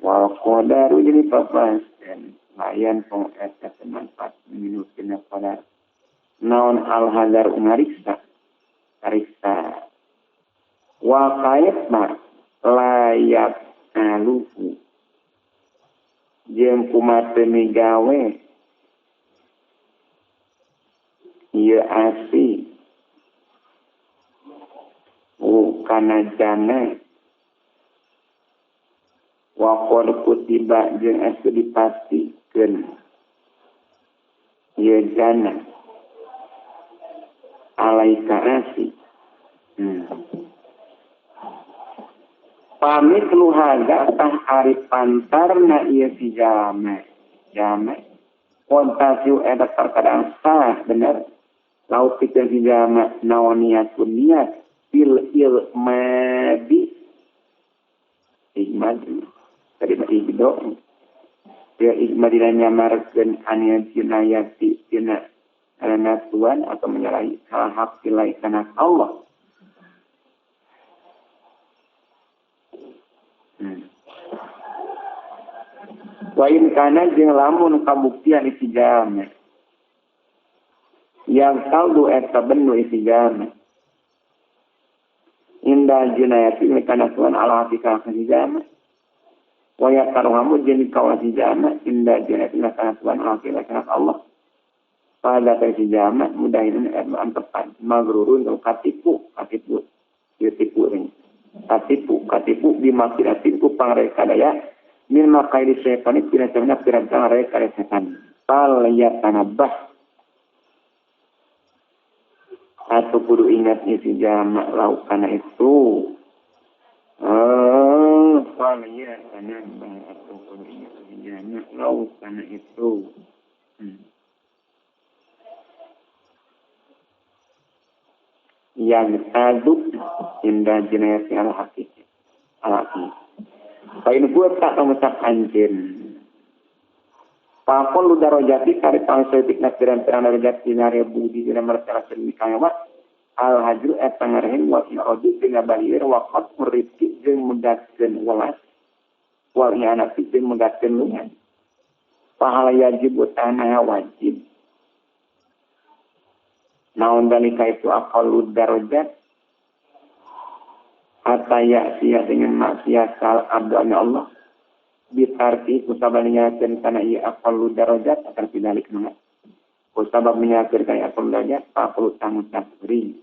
wal qadaru jadi papasten layan pau eta teu manfaat minhu tina qadar naon al-hadar ngariksa kariksa wa kaitna layak aluhu jeung kumaha migawe ieu asi kana jana wa qad kutiba jeung asa dipastikeun ieu jana alaika asi. Pamit luhaga tah ari pantarna ieu si jalma. Jalma kontasiu eta terkadang sah bener. Laut pikeun si jalma naon niatun niat fil ilmadi. Igmad tadi mah igdo. Dia igmadina nyamarkeun anu jinayati tina karena Tuhan atau menyalahi salah hak nilai karena Allah. Wa in kana jeung lamun kabuktian isi jalma. Yang saldu eta benu isi jalma. Indah jinayati kana Tuhan ala hakika isi jalma. Wa yaqaruhamu jeung kawas si jalma indah jinayati kana Tuhan ala hakika Allah. Pada versi jamak mudahin antepan magrurun katipu katipu ieu tipu ini katipu katipu bimakidatin ku pangreka daya min makaidi setan tina cenah pirang reka setan fal yatanabah atau kudu ingat isi jamak lau kana itu fal yatanabah atau kudu ingat isi jamak lau kana itu yang taduk indah jinayati al hakiki al hakiki kain buat tak mengucap anjin pakon lu darojati kari pangsetik na pirang-pirang darojat dinari budi dina mertela sedemikian al hajru eta ngarehen wa iradu dina balir wa qad muribki jeung megatkeun welas wal ianati jeung megatkeun lungan pahala yajib tanah wajib Naon dalika itu aqallu darajat hatta ya'siya dengan maksiat sal abdu Allah bitarki kusabab nyakeun kana ieu aqallu darajat akan pidalik mangga kusabab nyakeun kana aqallu darajat aqallu tanggung takbir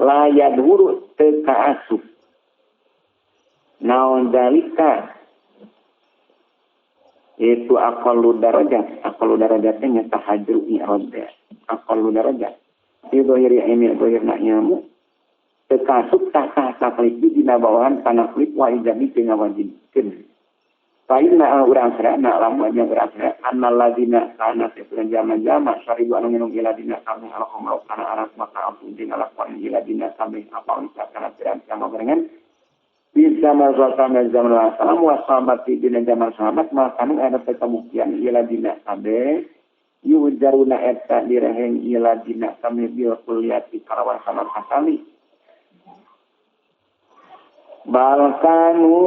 la yadhuru teu kaasup naon dalika itu aqallu darajat teh nya tahajru i'rad aqallu darajat di zahiri ilmi zahirna ilmu teu kaasup tah taklif dina bawahan kana taklif wa ijabi teu ngawajibkeun fa inna urang sarana lamun nya urang sarana annal ladina kana teu jama-jama syaribu anu minum iladina kabeh al-khamru kana arak maka ampun jeung ngalakuan iladina kabeh apa ucap kana pirang-pirang gorengan di zaman zaman zaman salam wa sahabat di zaman sahabat maka nu ada kabuktian iladina kabeh yujaruna eta direheng iladina kabeh bil kulliyati kalawan sama sakali balkanu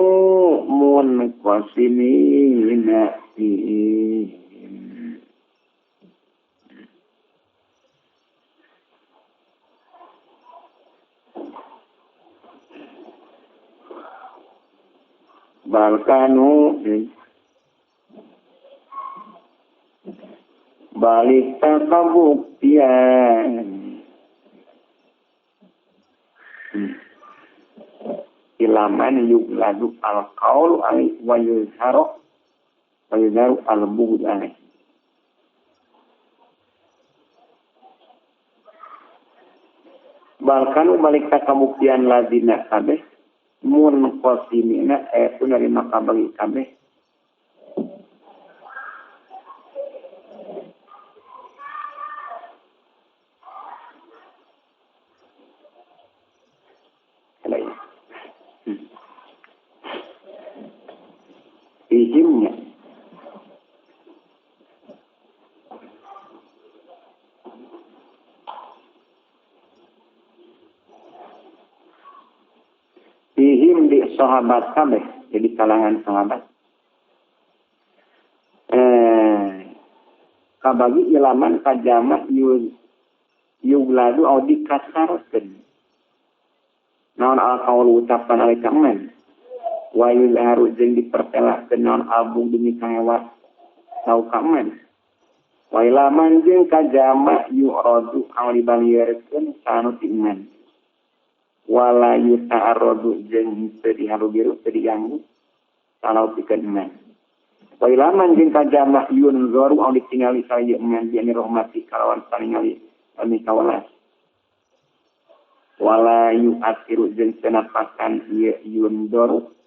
munqasimina fihim balkanu balik kabuktian ilaman yugladu al-qaulu alai wa yuzharu al-bughd alai balkanu balik kabuktian ladina kabeh munqasimina eta narima kabagi kabeh izinnya fihim di sahabat kabeh jadi kalangan sahabat kabagi ilaman kajama yugladu au dikasarkeun naon al-qaulu ucapan alika man wa yuzharu jeung dipertelahkeun naon albung demi kangewat sau kaman wa ilaman jeung kajama yu'radu au dibalieurkeun sanu ti iman wala yuta'arradu jeung teu diharubiru teu diganggu salau pikeun iman wa ilaman jeung kajama yunzaru au ditingali saeu iman bi rahmati kalawan paningali ami kawelas wala yu'athiru jeung teu napakan ieu yunzaru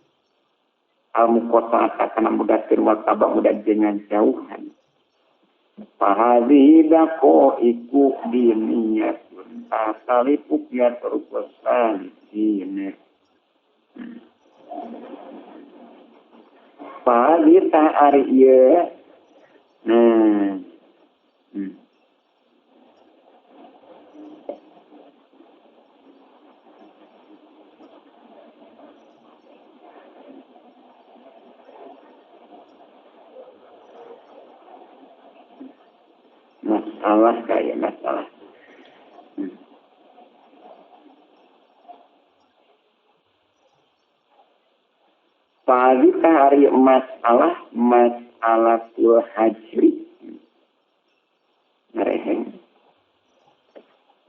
al-muqatta'ata kana mudatir wa tabak mudah dengan jauhan fahadhi daqaiqu diniyatun tasalifu ya turqan dine fahadhi ta'ari ieu nah masalah kayak masalah. Pagi hari masalah tul hajri ngareheng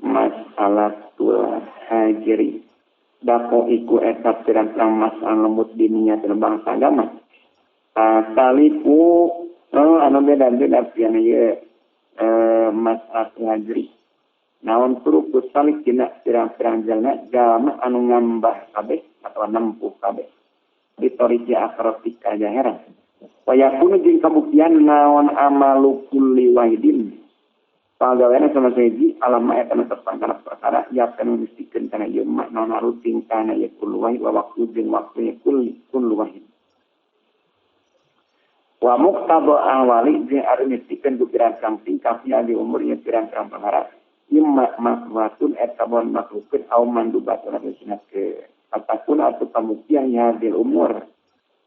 masalah tul hajri dako iku eta pirang-pirang masalah lembut dininya dalam bangsa agama talipu anu beda-beda pian ieu masalah hajri naon turuku salik dina pirang-pirang jalna jalma anu ngambah kabeh atau nempuh kabeh ditoriji akhirat jaheran wa yakunu jeung kabuktian naon amalu kulli wahidin pagaweana sama sahiji alama eta nu tepang kana perkara yakan mistikeun kana ieu mah naon rutin kana ieu kullu wahid wa waktu jeung waktunya kullu wahid wa muqtada awali jeung ari mistikeun ku pirang-pirang tingkahnya di umurnya pirang-pirang perkara imma makruhatun eta bon makruhkeun au mandubatun atau sunatkeun ataupun atau pamuktian ya hadil umur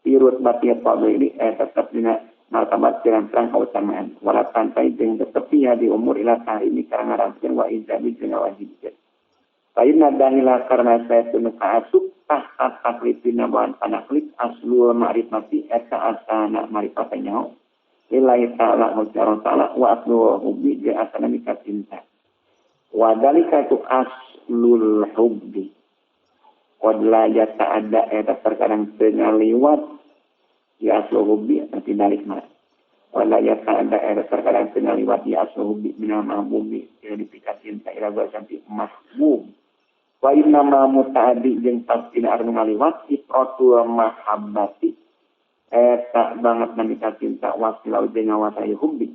pirut batia ini tetap dina Martabat pirang-pirang kautamaan wala pantai jeung tepi di umur ila tahrimi karena ngaramkeun wa ijabi jeung ngawajibkeun. Lain dahila karena saya teu kaasup tahta taklifina bahan panaklif aslul ma'rifati eta asana ma'rifat nyaho lillahi ta'ala wa ta'ala wa aslul hubbi jeung asana mika cinta. Wa dalika itu aslul hubbi. Qad la yata'adda eta terkadang teu ngaliwat ya aslul hubbi nanti dalik mah. Wala yata'adda eta terkadang teu ngaliwat ya aslul hubbi minal mahbubi ila dipika cinta ila sampai mahbub. Wa inna ma muta'addi jeung pastina anu ngaliwat ifratul mahabbati eta banget namika cinta wasilau jeung ngawasai hubbi.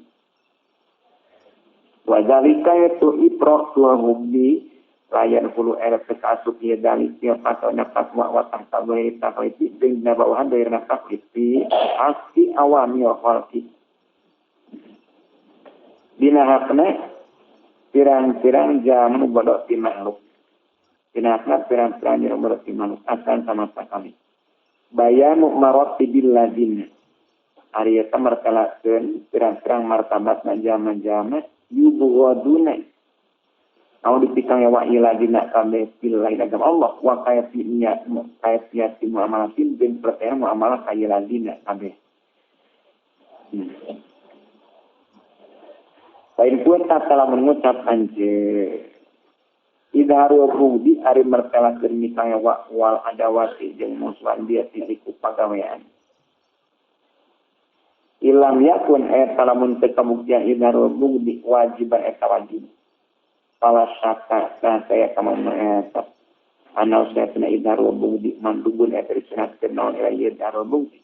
Wa zalika itu ifratul hubbi layan hulu era asup ieu dalik ieu patona fatwa wa tahta ghairi taklifi jeung dina bawahan ghairi taklifi asli awamil khalqi. Dina hakna pirang-pirang jamu bodoh ti makhluk. Dina hakna pirang-pirang jamu bodoh ti makhluk asan sama sakali. Bayanu maratibil ladina. Ari eta martalakeun pirang-pirang martabatna jalma-jalma yubghaduna. Au dipikang wa ila dina kabeh billahi agama Allah wa kayfiyat kayfiyat muamalatin jeung pertanyaan muamalah ka ladina kabeh. Lain pun tak salah mengucap anjeun. Idharu budi ari mertelakeun mikang wa wal adawati jeung musuhan dia ti ku pagawean. Ilam yakun eta lamun teu kabuktian idharu budi wajiban eta wajib. Pala syaka tah saya kamana eta anau saya tina idharu budi mandubun eta disunatkeun naon ila idharu budi.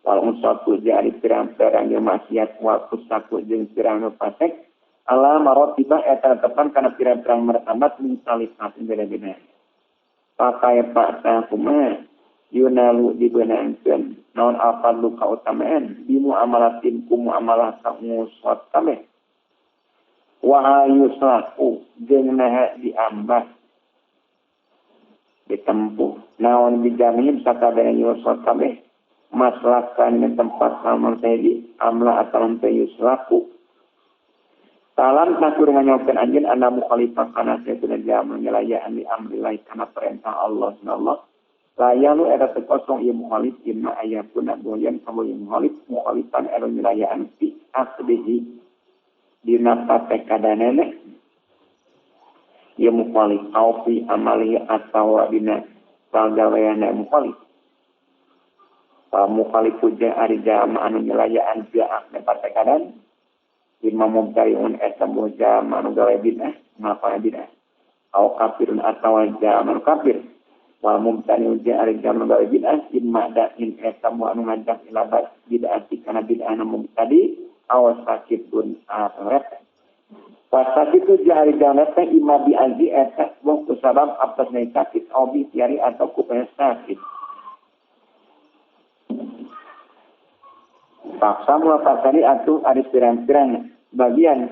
Wal unsatu jari pirang-pirang jeung maksiat wal fusaku jeung pirang nu fasik ala maratibah eta tepan kana pirang-pirang martabat mutalifatin beda-beda. Pakai pak tah kumaha yunalu dibeunangkeun naon afadlu kautamaan bi muamalatin ku muamalah ka ngusot kabeh. Wa yuslaku jeung naha diambah ditempuh naon dijamin sakabehna yusot kabeh maslakan di tempat amal tadi amla atau teh yuslaku talam takur nganyokeun anjeun ana mukhalifah kana satuna jamu nyelayaan di amrillah kana perintah Allah subhanallah layalu eta teu kosong ieu mukhalif imma ayakuna boyan kamu mukhalif mukhalifan eta nyelayaan fi aslihi dina patekadanana ieu mukhalif au fi amalihi atawa dina pagaweanna mukhalif. Mukhalifu jeung ari jalma anu nyelayaan fi akne patekadan imma mubtariun eta jalma anu gawe bid'ah ngalakonan bid'ah au kafirun atawa jalma anu kafir wal mubtariun jeung ari jalma gawe bid'ah imma da'in eta anu ngajak ila bid'ah kana bid'ah anu mubtadi aw sakitun atret wasakit jeung ari jalma teh imma bi'azi eta waktu sabab atasna sakit au bi tiari atau ku sakit. Paksa mula pasari atuh ari pirang-pirang bagian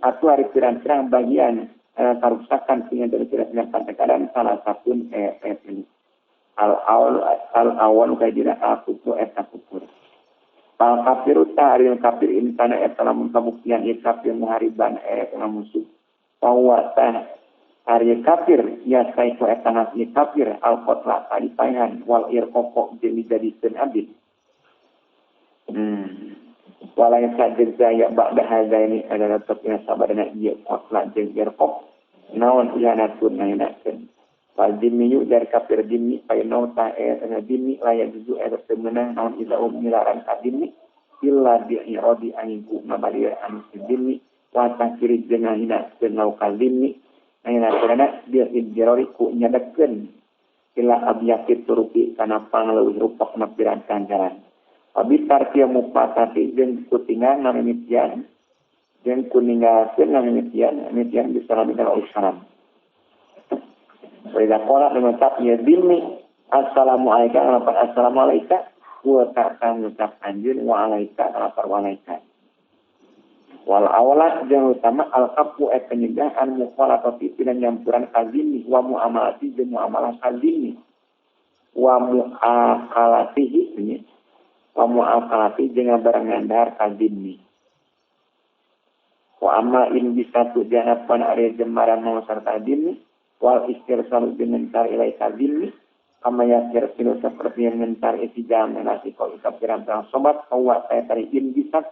atuh ari pirang-pirang bagian karuksakan sehingga dari pirang-pirang patekadan salah satu ini al awal kajina aku tu eta kufur. Al kafiru ta ari kafir insana eta lamun kabuktian ieu kafir muhariban eta musuh. Bahwa tah ari kafir ya saiku eta nasi kafir al qatla kadipaehan wal irqaq jeung dijadikeun abid. Walai sajid saya ba'da hadza ini adalah tetapnya sabadana ieu qatla jeung irqaq naon ihanatun ngahinakeun. Wal dhimmi dari kafir dhimmi painau ta eta dhimmi la yajuzu eta teu meunang naon iza umilaran ka dhimmi illa bi iradi angin ku ngabalir anu si dhimmi wa takiri jeung ngahinakeun lau ka dhimmi ngahinakeunana bil idrori ku nyadekeun ila abyaqit turuki kana pangleuwih rupakna pirang-pirang jalan. Abi tarkiya mupatati jeung kutingan ngamimitian jeung kuninggalkeun ngamimitian mimitian bisa nabi kana salam. Wa idza qala mengucap ya dhimmi assalamu alayka lapan assalamu alayka wa ta'ta ngucap anjeun wa alayka lapan wa alayka. Wal awla jeung utama al kafu eta nyegah an mukhalatati tina nyampuran kadzimmi wa muamalati jeung muamalah kadzimmi wa muakalatihi nya. Wa mu'akalati jeung ngabarengan dahar ka zimmi. Wa amma in bisa tu janapan ari jemaran mau sarta zimmi wal istirsalu jeung ngentar ilai ka zimmi kama yasirsilu seperti yang ngentar isi jalan nasi kau ika pirang-pirang sobat kawa saya tari in bisa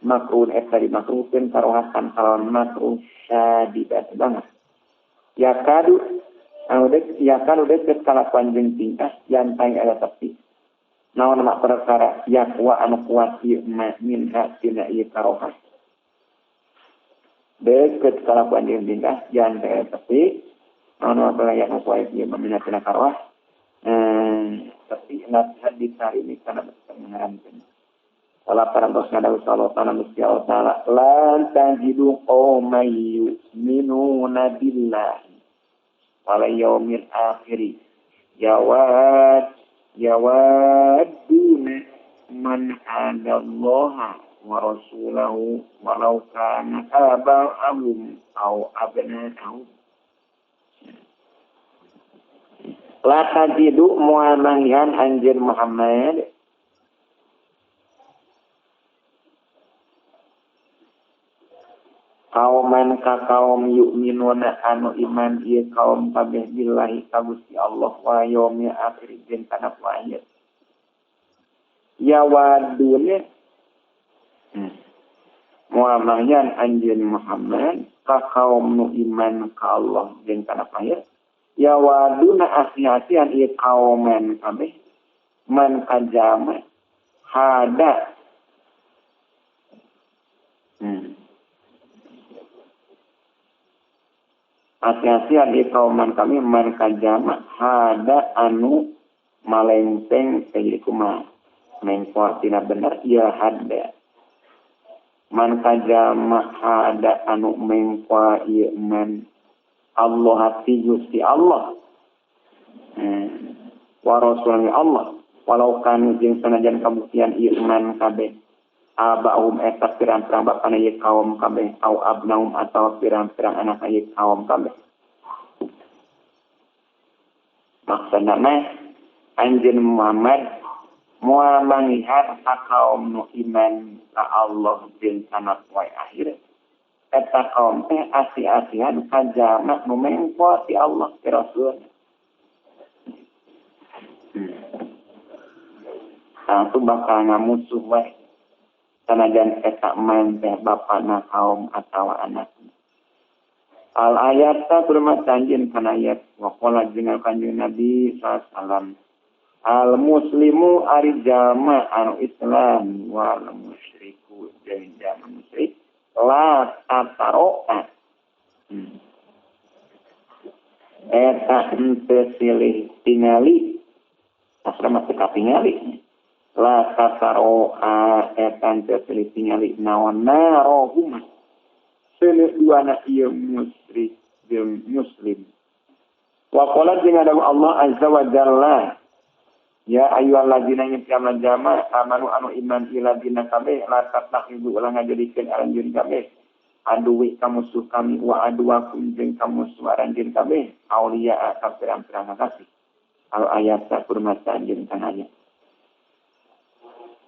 makruh eta dimakruhkeun karohasan kalawan makruh syadidat banget. Ya kadu anu dek ya kadu deket kalakuan jeung tingkah jantang eta tepi. Naon mak perkara yakwa anu kuat ieu ma minha tina ieu karohah. Deket kalakuan jeung tingkah jantang eta tepi. Naon mak perkara yakwa kuat ieu ma minha tina karohah. Tapi nasihat ditarimi kana mengharamkeun. Wala parantos ngadawu sallallahu alaihi wa ta'ala lan tajidu qauman yu'minuna billahi wal yaumil akhir yawadduna man adallaha wa rasulahu walau kana aba'ahum aw abna'ahum. La tajidu moal manggihan anjeun Muhammad kauman ka kaum yu'minuna anu iman ieu kaum kabeh billahi ka Gusti Allah wa yaumil akhir jeung kana poe akhir. Ya wadune moal manggihan anjeun Muhammad ka kaum nu iman ka Allah jeung kana poe akhir. Ya waduna asih-asihan ieu kauman kabeh man kajama hada. Asih-asihan ieu kauman kami man kajama hada anu malengteng teh kumaha mengkor tina bener ieu hada. Man kajama hada anu mengkor ieu man Allah hati Gusti Allah wa rasulnya Allah walau kanu jeung sanajan kabuktian ieu man kabeh abaum eta pirang-pirang bapana ieu kaum kabeh au abnaum atawa pirang-pirang anak ieu kaum kabeh. Maksudna mah anjeun Muhammad moal manggihan ka kaum nu iman ka Allah jeung kana poe akhir. Eta kaum teh asih-asihan ka jalma nu mengko ti Allah ti Rasul. Tangtu bakal ngamusuh wae sanajan eta man teh bapana kaum atawa anakna. Al ayat ta kurma tanjin kana ayat wa qala jeung kanjeng Nabi sallallahu alaihi wasallam al muslimu ari jalma anu Islam wal musyriku jeung jalma musyrik la tataro'a. Eta henteu silih tingali asrama teu katingali la tataro'a eta henteu silih tingali naon narohuma seuleuh duana ieu musyrik jeung muslim. Wa qala jeung ada Allah azza wa jalla ya ayyuhalladzina amanu amanu anu iman ila dina kabeh la tatakhidu ulah ngajadikeun aranjeun kabeh aduwi ka musuh kami wa aduwakum jeung ka musuh aranjeun kabeh auliya ka pirang-pirang kasih. Al ayat kurmata jeung kana ayat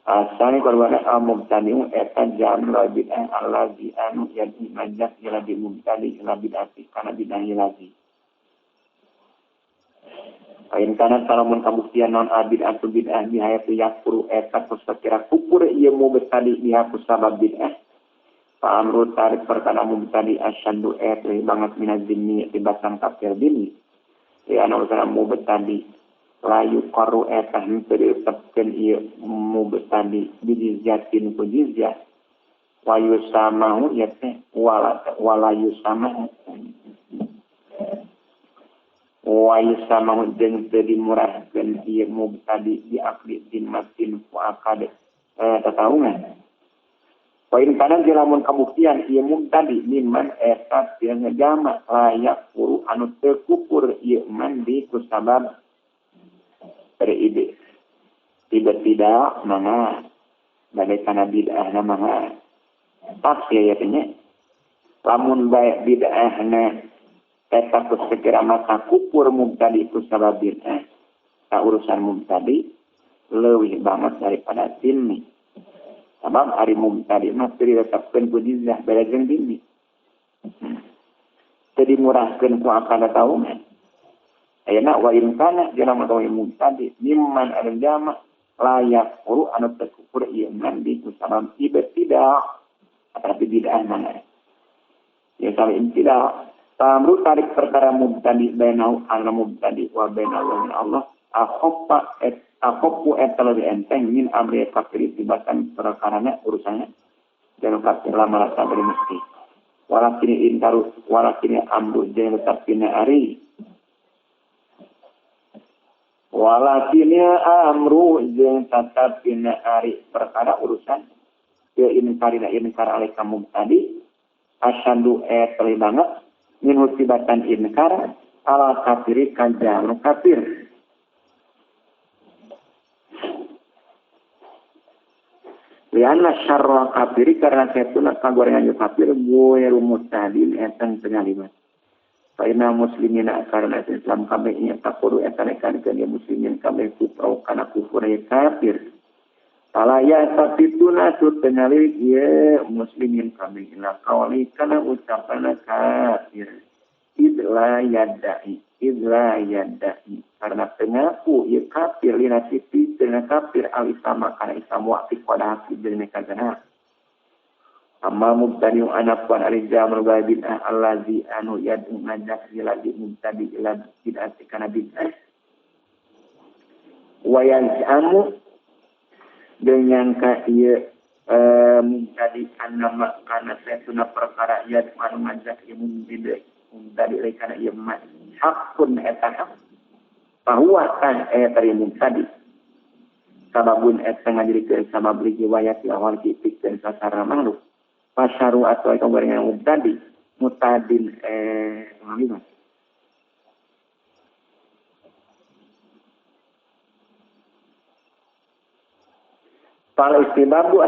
asani korban al mubtadi'u eta jam la bid'ah allazi anu yadi majak ila bi mubtadi ila bid'ati kana bid'ah lazi. Lain kana salamun kabuktian non abid atau bid'ah bihayatu yakfuru eta kusakira kufur ieu mubtadi biha kusabab bid'ah. Fa amru tarik perkara mubtadi asyaddu eta banget minaz zimmi tibatan kafir dini. Ya anu kana mubtadi la yuqarru eta henteu ditetepkeun ieu mubtadi bijizyatin ku jizyah wa yusamahu ya teh wala yusamahu wa yusamahu jeung teu dimurahkeun ieu mubtadi di akdi zimmatin ku akad tataungan. Wa in kana lamun kabuktian ieu mubtadi mimman eta teu ngejama layak kuru anu teu kufur ieu man di kusabab ide tiba-tiba mangga bade kana bid'ahna mangga pasti aya teh nya lamun bae bid'ahna eta segera maka kufur mubtadi ku sabab bid'ah ta urusan mubtadi leuwih banget daripada zimmi. Sabab ari mubtadi mah teu ditetapkeun ku jizyah beda jeung zimmi. Teu dimurahkeun ku akal taungan. Ayeuna wa in kana jeung lamun mubtadi mimman anu jama layak kuru anu teu kufur ieu man bi kusabab ibtidah tapi bid'ah mana. Ya kalau ibtidah tamru tarik perkara mubtadi bainau anu mubtadi wa bainau Allah akhaffa et akhaffu et lebih enteng min amri kafir tibatan perkarana urusannya dan kafir lama rasa beri mesti walakini intaru walakini amru jeung tetap dina ari walakini amru jeung tetap dina ari perkara urusan ya inkarina inkar alaika mubtadi asyadu et lebih banget min tibatan inkar ala kafiri kanjang kafir. Lianna syarra kafiri karena setuna kagorengan yu kafir ghairu mustadin etang penyaliman. Fa inna muslimina karena Islam kabeh nya takuru eta nekankeun ye muslimin kabeh kufur kana kufur ye kafir. Falaya satituna tut penyalik ye muslimin kabeh ila qauli kana ucapan kafir. Idla yadai idla yadai karena pengaku ye kafir lina siti dengan kafir al islam kana islam wa fi qada jeung nekazana amma mubtadi anapuan ari jamul bid'ah allazi anu yad'u ngajak lagi mubtadi ila bid'ah kana bid'ah wa yaz'amu jeung nyangka ieu mubtadi annama kana satuna perkara yad'u anu ngajak ieu mubtadi mubtadi kana ieu mah hakun eta hak bahwa kan eta mubtadi sababun eta ngajadikeun sabab riwayat awal dipikeun sasara makhluk pasaru atau kagorengan mubtadi mutadin lima fal istibabu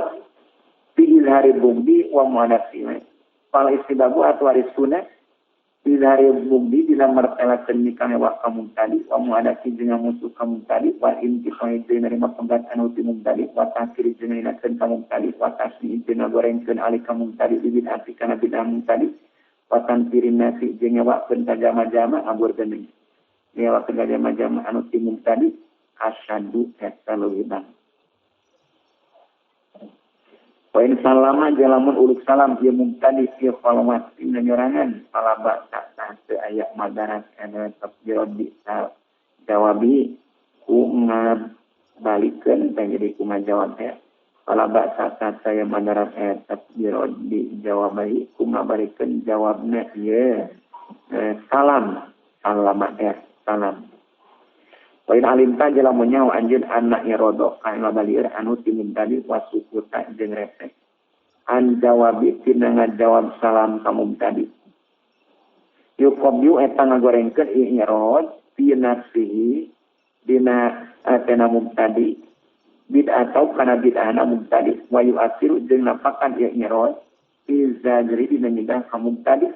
fi izhari bugdi wa muhadatsina fal istibabu atau ari sunnah izhari bugdi dina martelakeun nikah wa kamu tadi wa muhadati jeung musuh kamu tadi wa intiqai jeung narima penggat anu ti mubtadi wa takir jeung ninakeun kamu tadi wa tasni jeung ngagorengkeun ali kamu tadi bid'ah kana bid'ah tadi wa tanfirin nasi jeung ngewakeun ka jama-jama abur geuning ngewakeun ka jama-jama anu ti mubtadi asyadu eta leuwih bang. Wa in salama jalamun uluk salam ieu mubtadi fi khalwat dina nyorangan falaba tak teu aya madarat kana tetep dirodi jawabi ku ngabalikeun teh jadi ku ngajawab teh falaba tak aya madarat tetep dirodi jawabi ku ngabalikeun jawabna ieu salam salama teh salam. Wa in alimta jalamun nyawa anjeun anak irodo kana balieur anu ti mubtadi wasukuta jeung resek an jawabi tina ngajawab salam ka mubtadi yuqabyu eta ngagorengkeun ieu irod fi nafsihi dina atena mubtadi bid'ah atau kana bid'ahna mubtadi wa yu'athiru jeung napakan ieu irod fi zajri dina nyegah ka mubtadi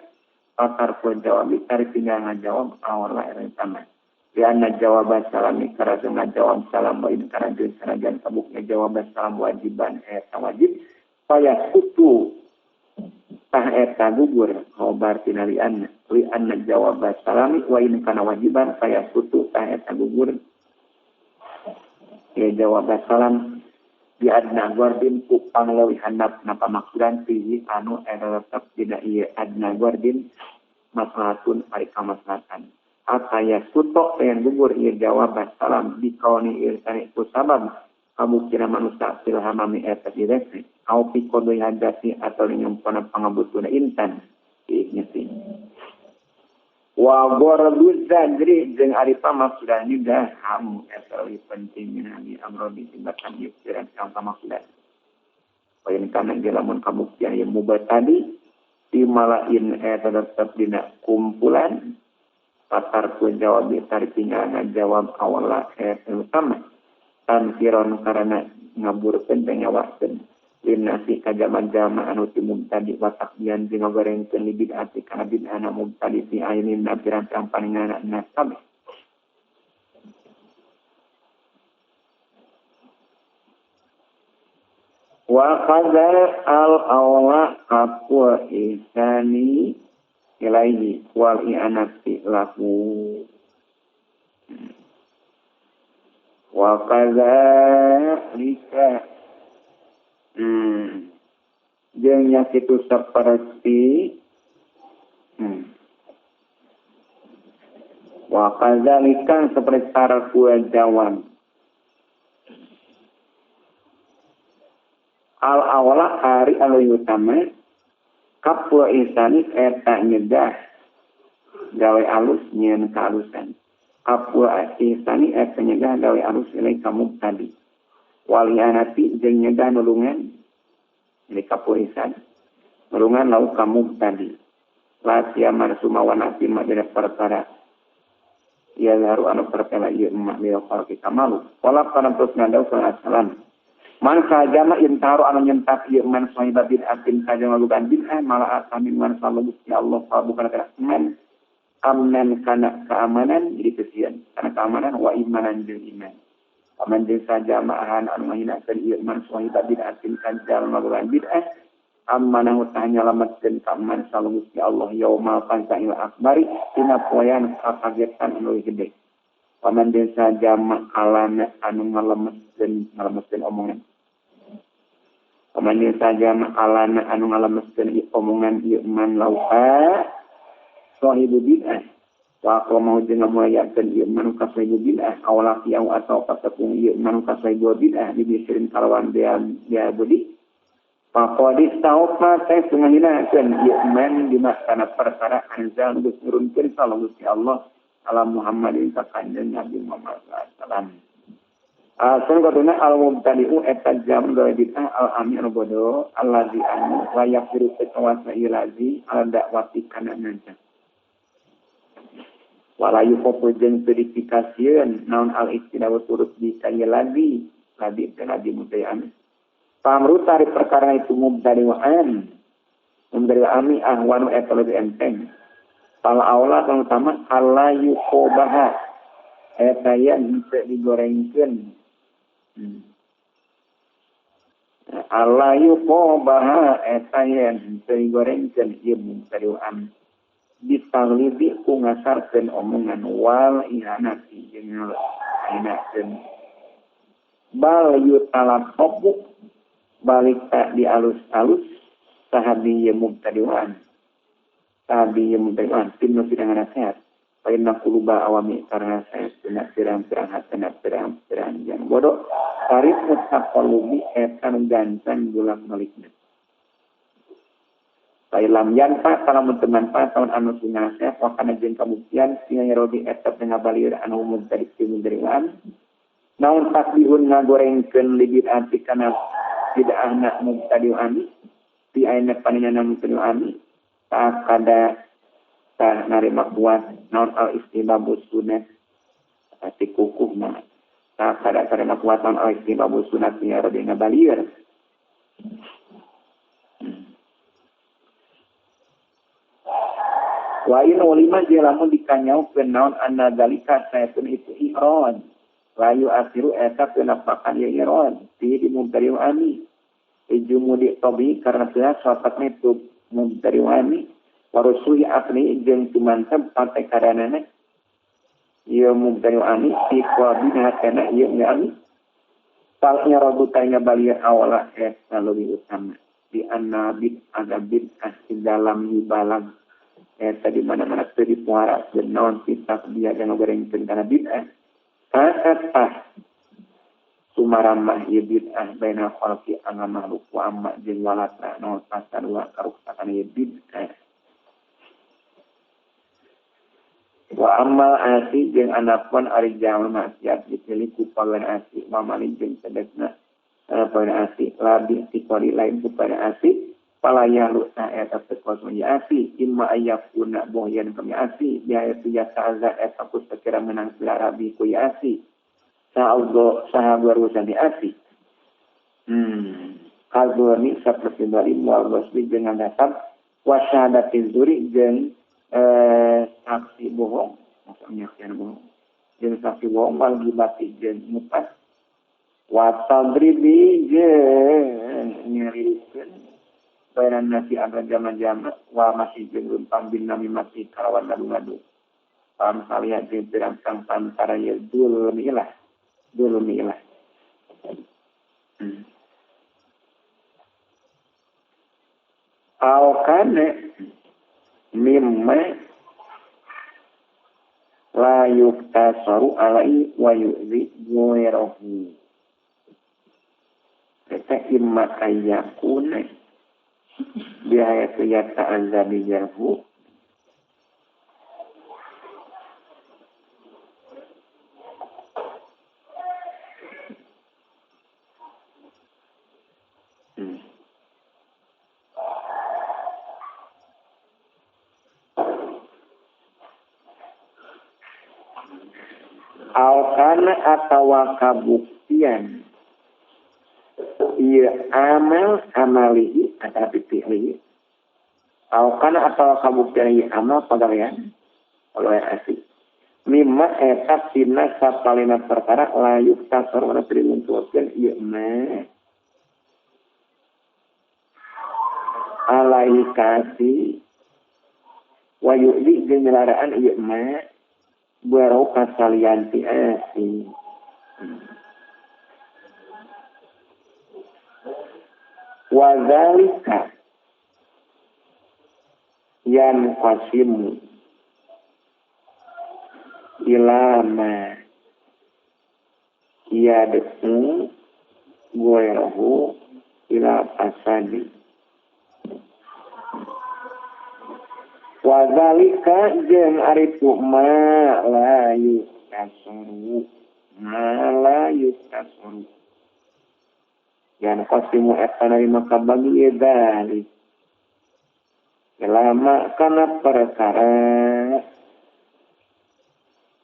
patar ku jawabi tarik tinggal ngajawab awala era tamah. Lianna jawaban salami karena jawab salam wa in kana jeung sanajan kabukna jawaban salam wajiban eta wajib fayasqutu tah eta gugur khobar tina lianna lianna jawaban salami wa in kana wajiban fayasqutu tah eta gugur ya jawaban salam bi adna gordin ku pangleuwih handap na pamaksudan fihi anu eta tetep dina ieu adna gordin maslahatun ari kamaslahatan ataya sutok yang gugur ia jawaban salam dikauni irsani ku sabab kamu kira manusia fil hamami eta direse au fi qadai hadasi atau nyumpona pangabutuna intan ieu sih wa gharadu zajri jeung ari pamaksudan juga ham eta leuwih penting dina amrodi tibatan ieu pikiran kang pamaksudan poin kana ge lamun kabuktian ieu mubtadi dimalain eta tetep dina kumpulan patar ku jawab tarik tinggal ngajawab awala utama tanfiron karena ngaburkeun teh nyawakeun linasi ka jama-jama anu ti mubtadi wa takdian jeung ngagorengkeun li bid'ati kana bid'ahna mubtadi fi ainin na pirang-pirang paningana nasab. Wa qadza al awla qaqwa isani ilaihi wal i'anati lahu. Wa kadzalika jeung nya kitu saperti wa kadzalika seperti tarku jawab al awala hari anu utama kapwa isani eta nyedah gawe alus nyeun kaalusan. Kapwa isani eta nyegah gawe alus ilai kamu tadi walianati jeung nyegah nulungan ilai kapwa isan nulungan lau kamu tadi la siamar sumawana fi madina perkara ya haru anu perkara ieu emak lil khalqi kamalu wala kana terus ngandau kana salam man sajama intaru anu nyentak ieu man sahiba bid'atin sajama bukan bid'ah malah amin man sallallahu ya Allah bukan kana man amnan kana keamanan jadi kesian kana keamanan wa imanan jeung iman aman jeung sajamaahan anu ngahinakeun ieu man sahiba bid'atin sajama bukan bid'ah amanahu ta'nyalamatkeun ka man sallallahu ya Allah yaumal faza'il akbari dina poean kakagetan anu gede. Paman jeung sajama alana anu ngalemeskeun omongan. Paman jeung sajama alana anu ngalemeskeun omongan ieu man lauha sahibu bid'ah wa aqamahu jeung ngamuliakeun ieu man ka sahibu bid'ah awla kiau atau kasepung ieu man ka sahibu bid'ah dibisirin kalawan dia budi. Faqad istaufa teh ngahinakeun ieu man dina kana perkara anzal geus nurunkeun sallallahu Allah ala Muhammadin ka kanjeng Nabi Muhammad sallallahu alaihi wasallam. Asun katuna al mubtadi'u eta jam gawe bid'ah al ami anu bodoh allazi anu la yaqiru tawasa ilazi ala dakwati kana ngajak. Wala yuqafu jeung teu dipikasieun naon al istidawu turut di ka lazi lazi teh lazi mubtadi'an. Pamru tari perkara itu mubtadi'an. Mubtadi'an ahwanu eta leuwih enteng. Pal aula kang utama alla yuqobaha eta yen henteu digorengkeun. Alla yuqobaha eta yen henteu digorengkeun ieu mubtadi'an. Ditanglibi ku ngasarkeun omongan wal ihanati jeung ngahinakeun. Bal yutalaqabu balik tak dialus-alus sahabi ieu mubtadi'an. Tabi yang mubtadi'an tinnu sidang nasihat painna quluba awami karena saya kena pirang-pirang hatena pirang-pirang yang bodoh tarif mutaqallubi eta nu gancang bolak-balikna Failam yanfa kalamun teu manfaat lamun anu nasihat wa kana jeung kabuktian sing nyarobi eta teu ngabalir anu mubtadi' mubtadi'an naon tasbihun ngagorengkeun li bid'ati kana bid'ahna mubtadi'an di aina panina mubtadi'an tak kada tak narima kuat naon al istibabus sunat pasti kukuh mah tak kada tarima kuat naon al istibabus sunat ya rabbi ngabalieur wa in ulima jeung lamun dikanyaukeun naon anna zalika saepun itu i'rad la yu'athiru eta teu napakan ieu i'rad fi mubtadi'ani ijumudi tabi karena sia salatna itu mubtadi'ani warusuhi akli jeung tumantep pantai kadanana ieu mubtadi'ani fi qabina kana ieu ngami fal i'radu tanya balia awala eta leuwih utama di anna bid adabid asli dalam yubalag eta di mana-mana teu dipuara naon kita dia jeung ngorengkeun kana bid'ah tah sumaramah ieu bid'ah baina khalqi anga makhluk wa amma jeung walatra naon pasarua karuksakan ieu bid'ah wa amal asi jeung anapun ari jalma maksiat dipilih ku pawen asi mamali jeung tegasna pawen asi labi tikori lain ku pawen asi palaya lu eta teu kosong asi imma ayakuna bohyan kami asi ya itu ya ta'ala eta ku sakira menang sila rabi ku ya asi sa'udho sahabaru sani asi kalboni seperti bali wal wasbi dengan dasar wasyahadatin zuri jeung saksi bohong maksudnya kian bohong jeung saksi bohong wal gibati jeung ngupas Wa tadribi jeung nyariikeun bainan nasi antara jama-jama wa masih jeung rumpang bin namimati kalawan ngadu-ngadu. Paham kalian jeung pirang-pirang pantara ye dulmilah. Dulmilah. Aw kana mimma la yuktasaru alai wa yu'zi ghairahu. Eta imma ayyakuna bihayatu yata'azza bijarhu alkana atawa kabuktian ieu amal amalihi atawa fi'lihi alkana atawa kabuktian ieu amal pagawean pagawean asli mimma eta tina sapalina perkara layuk tasarwana teu diuntukeun ieu mah alaihi kasi wa yu'li jeung nyelaraan ieu mah barau kasalianti asi. Wa dzalika yan qasimu ilama yad'u ghairahu ila fasadi. Wa dzalika jeung ari tu ma la yuktasaru ma la yuktasaru yan qasimu eta narima kabagi ye dzalik lama kana perkara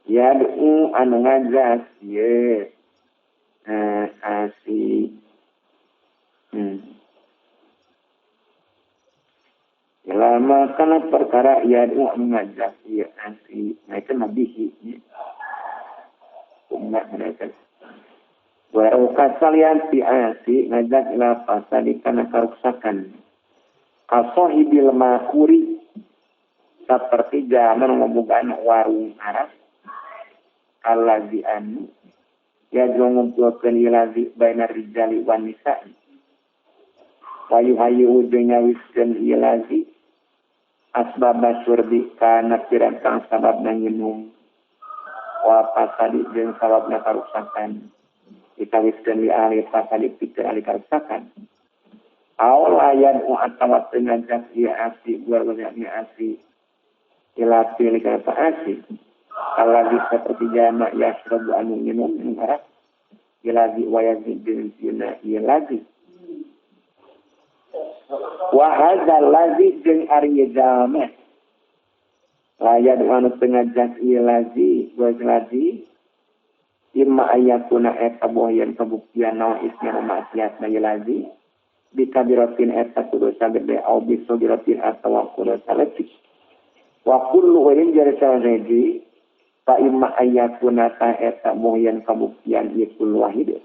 yad'u anu ngajak ye asi lama kana perkara yad'u anu ngajak ye asi. Nah itu nabihi umat mereka wa kasalian ti asi ngajak ila fasadi kana karuksakan kasohibil makuri seperti zaman ngobogaan warung aras allazi anu ya ngumpulkeun ilazi bainar rijali wan nisa wa yuhayu jeung nyawiskeun ilazi asbab surbi kana pirang-pirang sababna nginum wa fasadi jeung sababna karuksakan dikawiskeun li ahli fasadi pikeun ahli karuksakan aw layan atawa teu ngajak ieu asi buar ieu asi ila pilih kana asi alladzi seperti jama yashrabu anu minum minum arak ilazi wa yazid zina ilazi wa hadzal ladzi jeung ari jalma layan anu teu ngajak ilazi wa ilazi imma ayakuna eta bohyan kabuktian naon isna maksiat na ilazi bikabiratin eta kudu sagede au bisogiratin atawa kudu saletik wa kullu wain jari salah fa imma ayakuna ta eta bohyan kabuktian ieu kullu wahid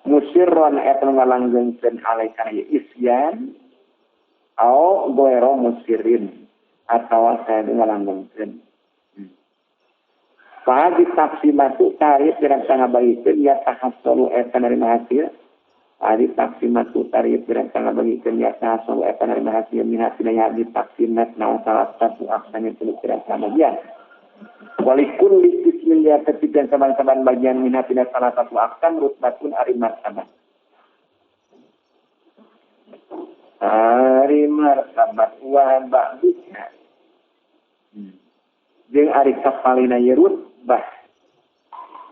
musirron eta ngalanggengkeun alaika ieu isyan au ghairu musirin atawa saya ngalanggengkeun. Fa di taksimatu tarif pirang ngabagikeun ya tahassalu eta narima hasil. Adi taksimatu tarif pirang ngabagikeun ya tahassalu eta narima hasil min hasilna ya di taksimat naon salah satu aksana telu pirang bagian. Walikul ismin ya ketiga saban-saban bagian min hasilna salah satu aksan rutbatun ari martabat. Ari martabat wa ba'dha. Jeung ari kapalina ye rutbah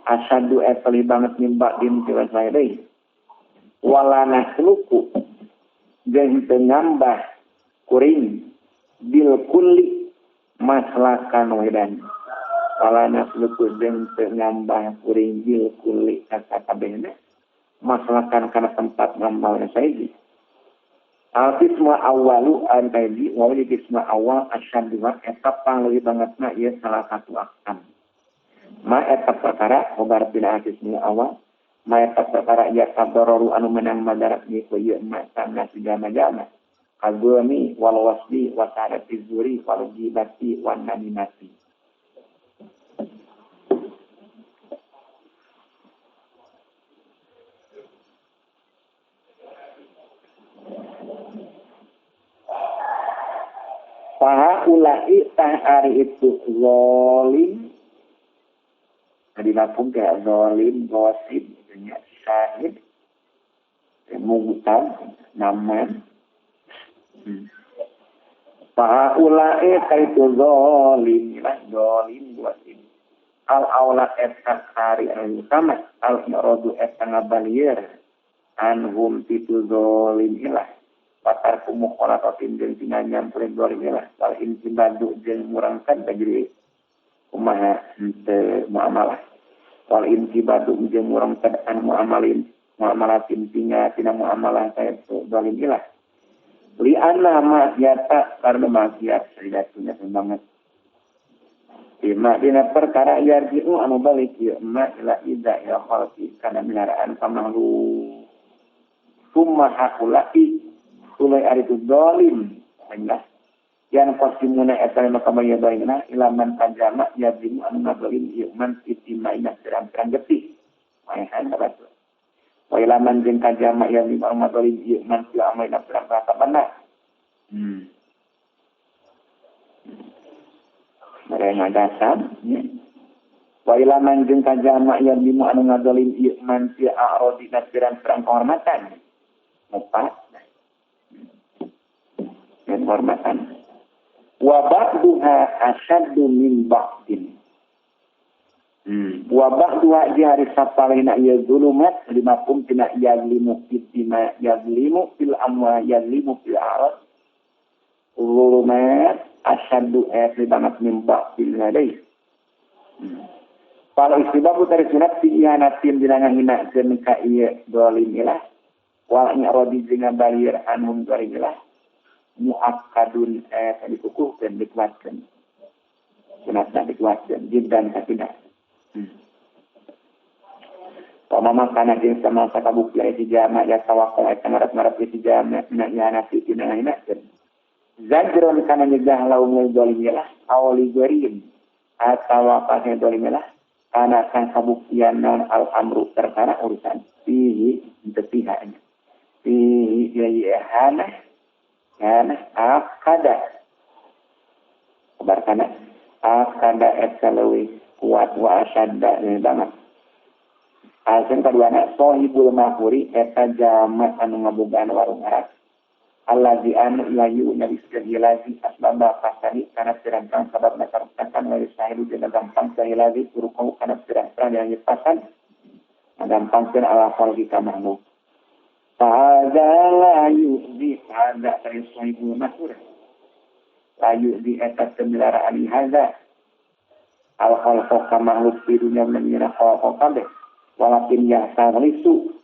asadu eta banget nimba din tiwas wae deui. Wala nasluku jeung teu ngambah kuring bil kulli maslakan wedan. Wala nasluku jeung teu ngambah kuring bil kulli sakabehna maslakan kana tempat ngambah saiji. Al-qismu awwalu an-taiji wa qismu awal asyaddu eta pangleuwih bangetna ieu salah satu akam. Ma eta perkara khobar tina qismu awal Maya perkara ya tadararu anu menang madarat ni ieu ma kana jama-jama. Kadzulmi wal wasbi wa ta'ati zuri wal ghibati wan namimati. Fahaulai tah ari itu zalim. Tadi lapung kayak zalim, gosip, syahid, mugtab, naman. Fahaulai tah itu zalim, lah zalim gosip. Al aula eta ari anu utama, al iradu eta ngabalieur anhum titu zalim ilah. Patar kumukola atau jeung tina nyamperin zalim ilah. Wal intibadu jeung murangkan jadi kumaha henteu muamalah. Wal intibadu jeung murangkan an muamalin muamalatin tina tina muamalah saetu zalim ilah. Li anna maksiata karena maksiat sejatinya banget. Ima dina perkara yarji'u anu balik ieu ma ila idza ila khalqi kana milaraan ka makhluk. Summa haula'i tulai ari tu zalim Allah yang qasimuna eta maka baya baina ila man tajama yazimu anu ngazalim ieu man itimaina pirang-pirang getih maehan kabatu wa ila man jeung tajama yazimu anu ngazalim ieu man fi amaina pirang-pirang kabana mereka ngadasam ya. Wa ila man jeung tajama yazimu anu ngazalim ieu man fi a'radina pirang-pirang kehormatan mupat dan kehormatan. Wa ba'duha asyaddu min ba'din. Wa ba'duha di hari sapalina ya zulumat lima pum tina yazlimu fitima yazlimu fil amwa yazlimu fil a'rad. Zulumat asyaddu banget min ba'din ladai. Kalau istibabu tari sunat fi ihanatin dina ngahinakeun ka ieu zalim ilah wal i'radi jeung ngabalir anhum zalim ilah muakkadun dikukuhkeun dikuatkeun sunatna dikuatkeun jiddan katina. Pamama kana jeung samangsa kabukti aya jama ya tawakkal eta ngarep-ngarep di jama dina ihanati dina ngahinakeun zajron kana nyegah laumul zalim ilah aw li gharim atawa kana zalim ilah kana kang kabuktian naon al amru perkara urusan fihi teu pihaknya fihi ya ihana kana akada kabar kana akada eta leuwih kuat wa asyadda banget. Alasan kaduana sahibul mahuri eta jama anu ngabogaan warung arak allazi anu layu nyaliskeun lazi asbaba fasadi kana pirang-pirang sababna karusakan wa yusahilu jeung gampang sahilazi turukau kana pirang-pirang yang pasad gampangkeun ala khalqi ka makhluk. Fahadza la yu'zi hadza sahibul mahur la yu'zi eta temilaraan hadza al khalqa ka makhluk di dunya menira khalqa kabeh walakin yahsalisu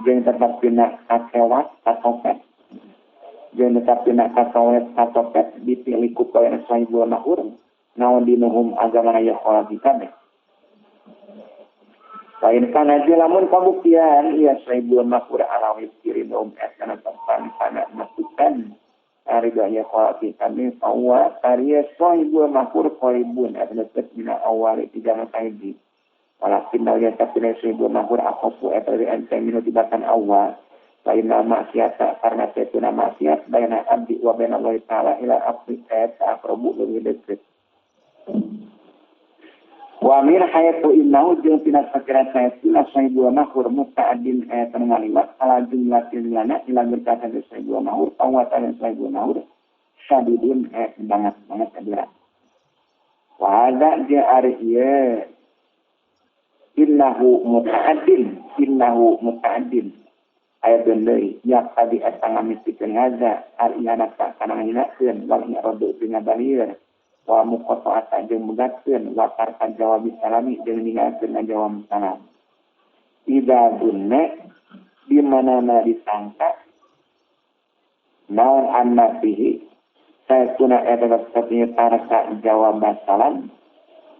jeung tetep dina kakewat katopet jeung tetep dina kakewat katopet dipilih ku kawan sahibul mahur naon dinuhum agamana ya khalqi kabeh. Lain kana lamun kabuktian ieu sahibul mahur alawi kirinum kana tepan kana masukan ari ya khalqi kami fawa ari sahibul mahur qaribun eta deket dina awal tiga masa hiji. Walakin dawya tapina sahibul mahur akhafu eta di antaminu tibatan awal. Lain maksiat karena satuna maksiat baina abdi wa baina Allah taala ila abdi eta aqrabu leuwih deket. Wa min hayatu innahu jeung tina sakira saytuna sahibul mahur muta'addin ayatan ngaliwat ala jumlatil lana ila berkata sahibul mahur pawatan sahibul mahur syadidun banget banget kabira. Wa hadza ja ari ieu innahu muta'addin ayat deui ya tadi eta ngamistikeun hadza ari ihanata kana ngahinakeun wal i'radu dina balir wa muqata'ata jeung megatkeun wa tarka jawab salami jeung ninggalkeun jawab salam. Idza dunna di mana-mana disangka naon anna fihi saytuna eta sapinya tarka jawab salam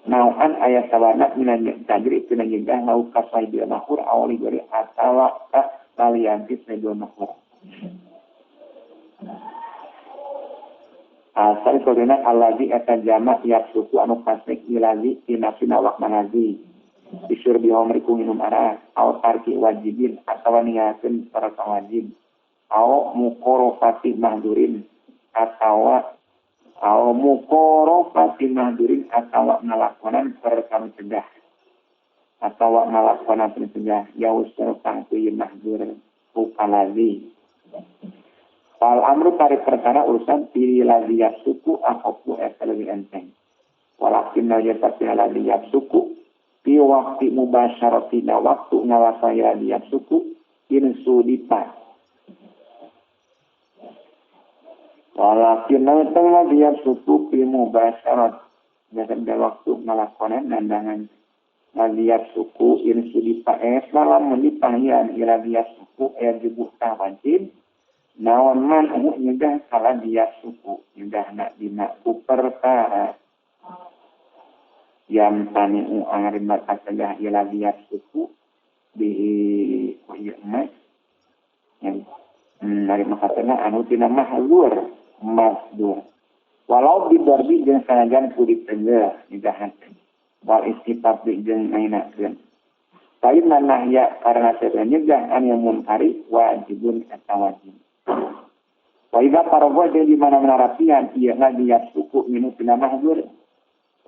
Nauan aya sawarna minan tajri tina nyegah lau ka sahibil mahur awali gori atawa ka salianti sahibil mahur. Asal kodena allazi eta jama yasuku anu kasek ilazi tina awak manazi. Isur bihomri ku nginum arak au tarki wajibin atawa ninggalkeun perkara wajib. Au muqarafati mahdurin atawa au muqarafati mahdurin atawa ngalakonan perkara cegah atawa ngalakonan pencegah yausur kang kuy mahdur ukalazi fal amru pari perkara urusan pilih lazi yasuku akhofu eta leuwih enteng walakin najata lazi yasuku fi waqti mubasyaratina waktu ngalakoni lazi yasuku insudipa. Walakin telah dia suku fi mubasyarat biasa waktu ngalakonan nandangan dia suku in sudipa lamun dipahian ila dia suku aya jubuh tah wajib naon man nyegah kala dia suku nyegahna dina ku perkara yang tani'u angarima kacegah ila dia suku di ku ieu mah yang dari makatena anu tina mahzur masdur walau bidarbi jeung sanajan ku ditenggel nyegahan wal istifat jeung ngainakeun Fainna nahya karena saya nyegah an yang munkari wajibun eta wajib. Wa idza parawa jeung di mana-mana rapian ieu ngadiat suku minu tina mahzur.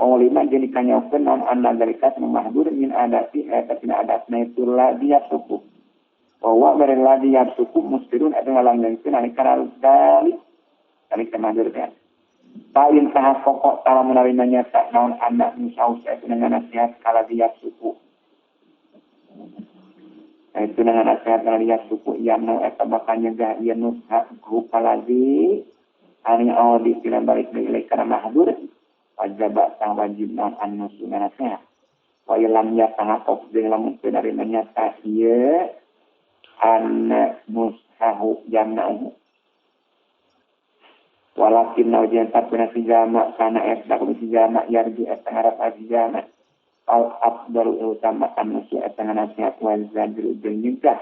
Ulima jeung dikanyaokeun naon anna zalika mahzur min adati eta tina adatna itu la dia suku. Wa bari la dia suku mustirun eta ngalanggengkeun alika dalik alika mahzur teh. Paling tahap pokok kalau menerima nyata naon anak misau saya dengan nasihat kala dia suku. Itu dengan nasihat kala dia suku yang nau eta bakal nyegah ieu nusha kalazi ani awdi tina balik deui kana mahdur wajib tang wajib naon anu sunah nasihat. Wa ilam ya tahaqquq jeung lamun teu narima nyata ieu an nushahu jamna'u. Walakin naujian tapuna si jama kana eta kudu si jama yarju eta ngarep si jama al afdalu utama anu eta nasihat wa zajru jeung nyegah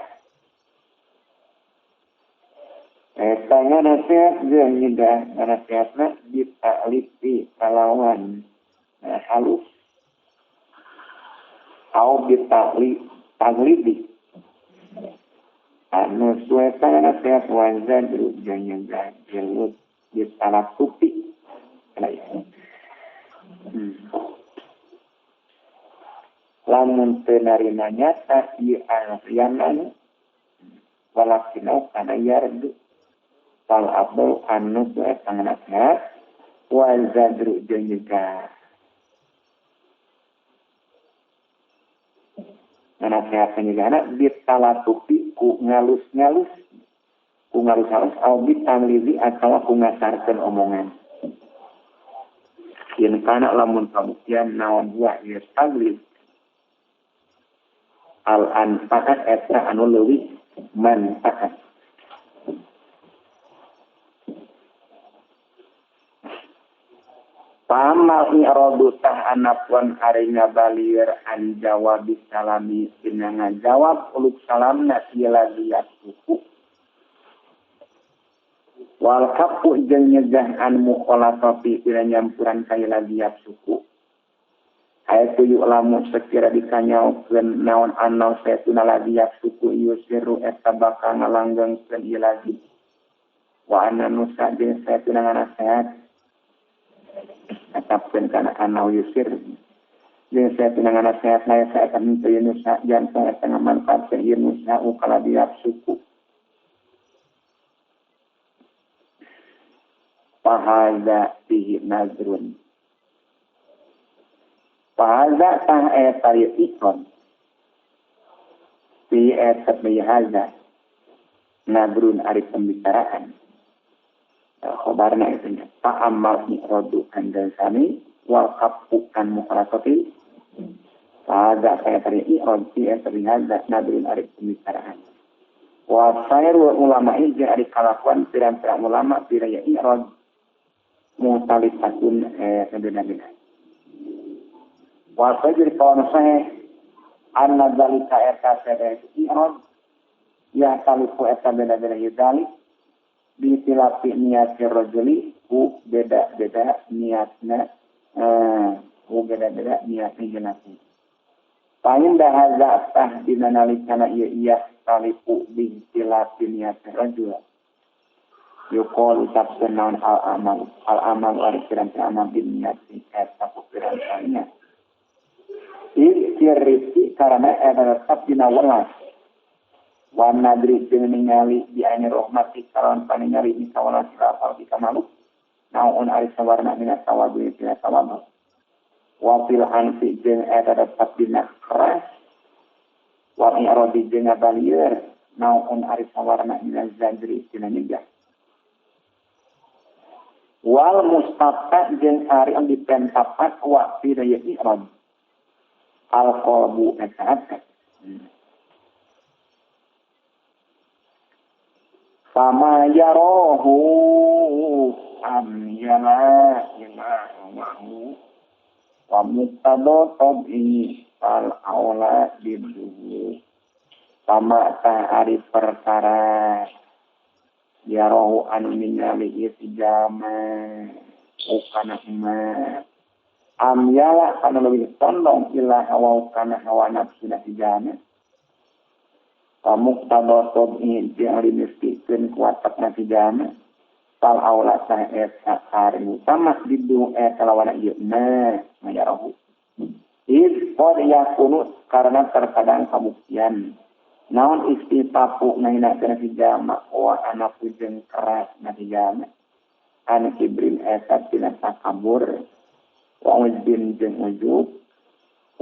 eta nasihat jeung nyegah nasihatna ditalipi kalawan halus au bitali taglibi anu eta nasihat wa zajru jeung nyegah jelut ditalatupi lamun teu narima nyata ieu anu walakin kana yardu fal abdul anu eta nasihat wa zadru jeung nyegah nasihat nyegahna ditalatupi ku ngalus-ngalus ku ngalus-ngalus au bitanglizi atawa ku ngasarkeun omongan. Yen kana lamun kabuktian naon huwa ieu tagliz al anfaat eta anu leuwih manfaat. Pamal i'radu tah anapun ari ngabalir an jawab salami tina ngajawab uluk salamna ieu lagi suku. Wal kapu jeung nyegah an mukhalatati tina nyampuran ka ladiat suku. Aya tuyu lamun sekira dikanyaokeun naon anau saytuna ladiat suku ieu siru eta bakal ngalanggengkeun ieu lagi. Wa anna nusa jeung saytuna nasihat atapkeun kana anau yusir jeung saytuna nasihat na eta henteu nusa janten eta ngamanfaatkeun ieu nusa ukaladiat suku. Fahadza fihi nazrun. Fahadza tah eta ikon. Fi eta hadza nazrun ari pembicaraan. Khabarna itu nya ta'ammal i'radu andal sami wal kafu an mukhalatati. Fahadza ta eta ikon fi eta hadza nazrun ari pembicaraan. Wa sairul ulama jeung ari kalakuan pirang-pirang ulama piraya i'rad mutalifatun beda-beda. Wa fajr kawan sahih anna zalika eta sadaya i'rad ya talifu eta beda-beda ieu dalik bi tilafi niati rajuli ku beda-beda niatna ku beda-beda niatna jelema. Pain dahaza tah dina nalikana ieu iya talifu bi tilafi niati rajul. Yuqalu tafsir naon al amal ari pirang-pirang amal bin niati eta ku pirang-pirang niat. Irti karena eta tetap dina welas. Wa nadri jeung ningali bi aini rahmati kalawan paningali ni kawelas ka di kamaluk. Naon ari sawarna dina tawabu dina tawabu. Wa fil anfi jeung eta tetap dina keras. Wa i'radi jeung ngabalieur naon ari sawarna dina zajri dina nyegah. Wal mustafa jeung ari anu dipentapat wa fi daya i'rad. Al qalbu eta hate. Fama yarahu am yala imahu wa muqtada tabi fal aula bihi. Fama ta ari perkara yarahu anu ningali ieu si jalma ukana ma am yala kana leuwih condong ila hawa kana hawa nafsu na si jalma. Pamuqtada tabi jeung dimistikeun kuwatak na si jalma fal aula sah eta ari utama didu eta lawana ieu na mayarahu. Iz qad yakunu karena terkadang kabuktian naon istifafu ngahinakeun si jalma wa anak jeung keras na si jalma an kibrin eta tina takabur wa ujbin jeung ujub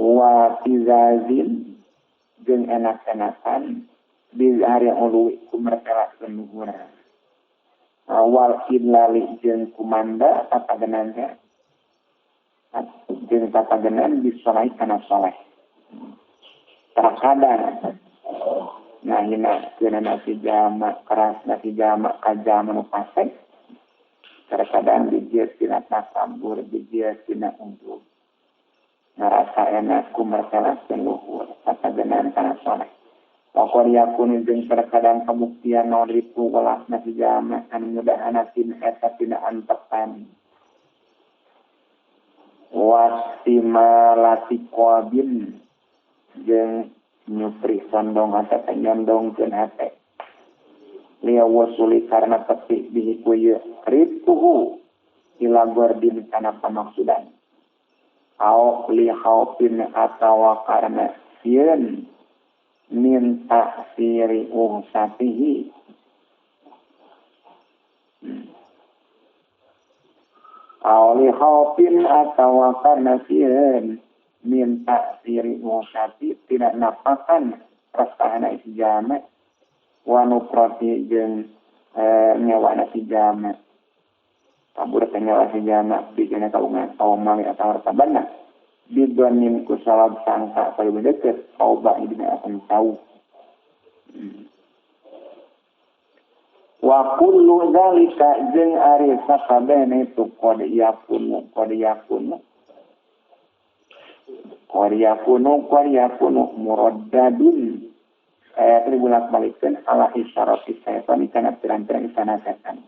wa tizazin jeung enak-enakan bizari ului kumertelakeun luhur awal idlali jeung kumanda tatagenan teh jeung tatagenan bisolai kana soleh. Terkadang ngahinakeun si jalma keras na si jalma ka jalma nu fasik terkadang dijieun tina takabur dijieun tina ujub ngarasa enak kumertelakeun luhur tatagenan kana soleh. Pokor yakun jeung terkadang kabuktian naon ripu welas na si jalma anu mudahanatin eta tina antepan wasimalati qabin jeung nyupri sondong hate nyondongkeun hate liya wasuli karena tepi bihi ku ieu ripuhu ila gordin kana pamaksudan au li khaufin atawa karena sieun min ta'siri uhsatihi au li khaufin atawa karena sieun min ta'siri uhsati tidak napakan rastahana si jalma wa nuprati jeung nyawana si jalma kabur teh nyawa si jalma bijana kaungan au mali atawa harta banda bidonin ku salab sangka paling deket au ba'idina akan tahu. Wa kullu zalika jeung ari sakabehna itu qad yakunu qad yakunu qad yakunu qad yakunu muraddadun ayat dibolak-balikkeun ala isyarati syaitan kana pirang-pirang isana setan.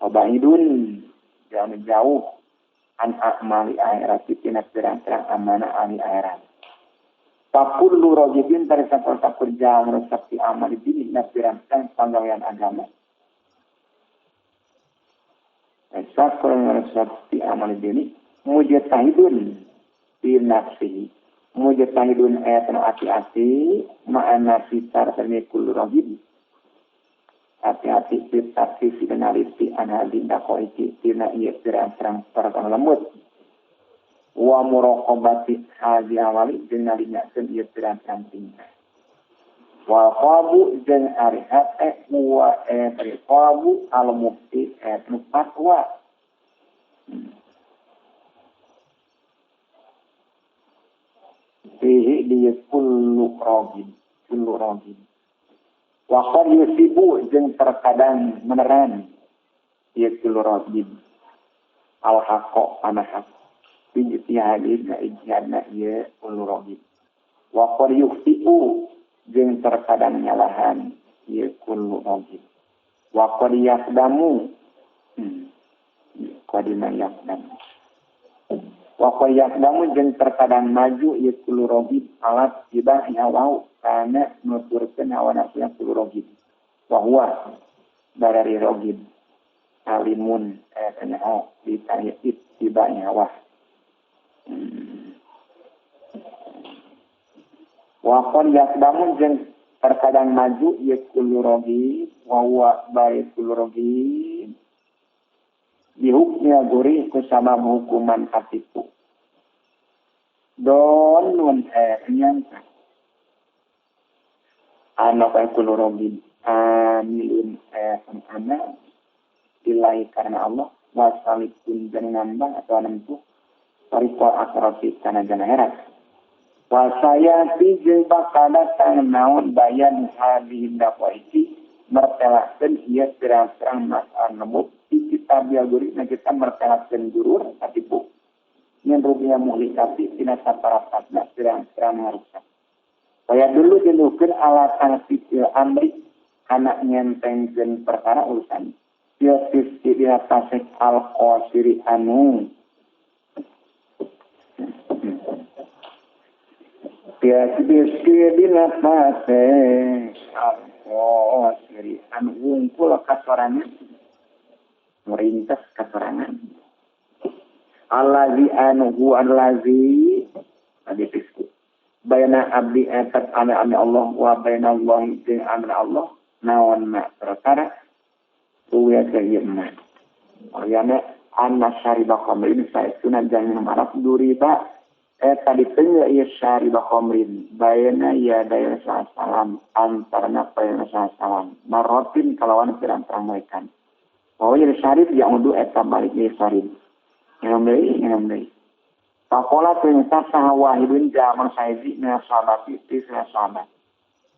Wabaidun jauh jauh an a'mali akhirat tina pirang-pirang amanah ahli akhirat. Fakullu rajibin tari sakur jauh resep ti amali dini na pirang-pirang panggawean agama. Sakur resep ti amali dini mujtahidun fi nafsihi. Mujtahidun ayat nu ati-ati ma'ana fitar sareng kullu rajib. Hati-hati fitafsi penaliti anhadin dakoiki tina ieu pirang-pirang perkara lembut wa muraqabati hazi awali jeung ngalinyakeun ieu pirang-pirang tingkah wa qabu jeung ari hate wa ari qabu al mufti nu fatwa fihi di kullu ragib kullu ragib. Wa qad yusibu jeung terkadang meneran ieu kullu ragib al haqqo kana hak Ijtihadin na ijtihadna ieu kullu ragib. Wa qad yukhti'u jeung terkadang nyalahan ieu kullu ragib. Wa qad yaqdamu qadima yaqdamu. Wa qad yaqdamu jeung terkadang maju ieu kullu ragib alat tibah hawa kana nuturkeun hawa nafsu kullu ragib. Wa huwa barari ragib alimun kana ditanya ittiba'nya hawa. Wa qad yaqdamu jeung terkadang maju ieu kullu ragib wa huwa bari kullu ragib bihukmil guri kusabab hukuman katipu donun nyangka anu ka kullu ragib amilun ana billahi karena Allah wasalikun jeung nambah atau nempuh tariqal akhirati kana jana akhirat. Wa sayati jeung bakal datang naon bayan hadhihi daqaiti mertelakeun ieu pirang-pirang masalah nemu di kitab guru na kita mertelakeun gurur katipu nyen rupiah muhlikati tina saparapatna pirang-pirang ngarusak. Kaya dulu dilukeun alasan fi'il amri kana nyentengkeun perkara urusan fil fiski dina fasik al qasiri anu Biski dina fasik al qasiri anu wungkul kasorangan merintas kasorangan allazi anu huwa allazi adi fisku bayna abdi etat ame ame Allah wa bayna Allah jeung ame Allah naon ma perkara uya sayyidna Oriana anna syariba khamrin saestuna jangan marap duriba eta ditengah ieu syariba khamrin bayna ya daya salam antarna bayna salam marotin kalawan pirang-pirang mereka. Oh ieu syarib yang udu eta balik ieu syarib nginum deui Pakola perintah saha wahidun jaman sahizi mina sahabati ti sahabat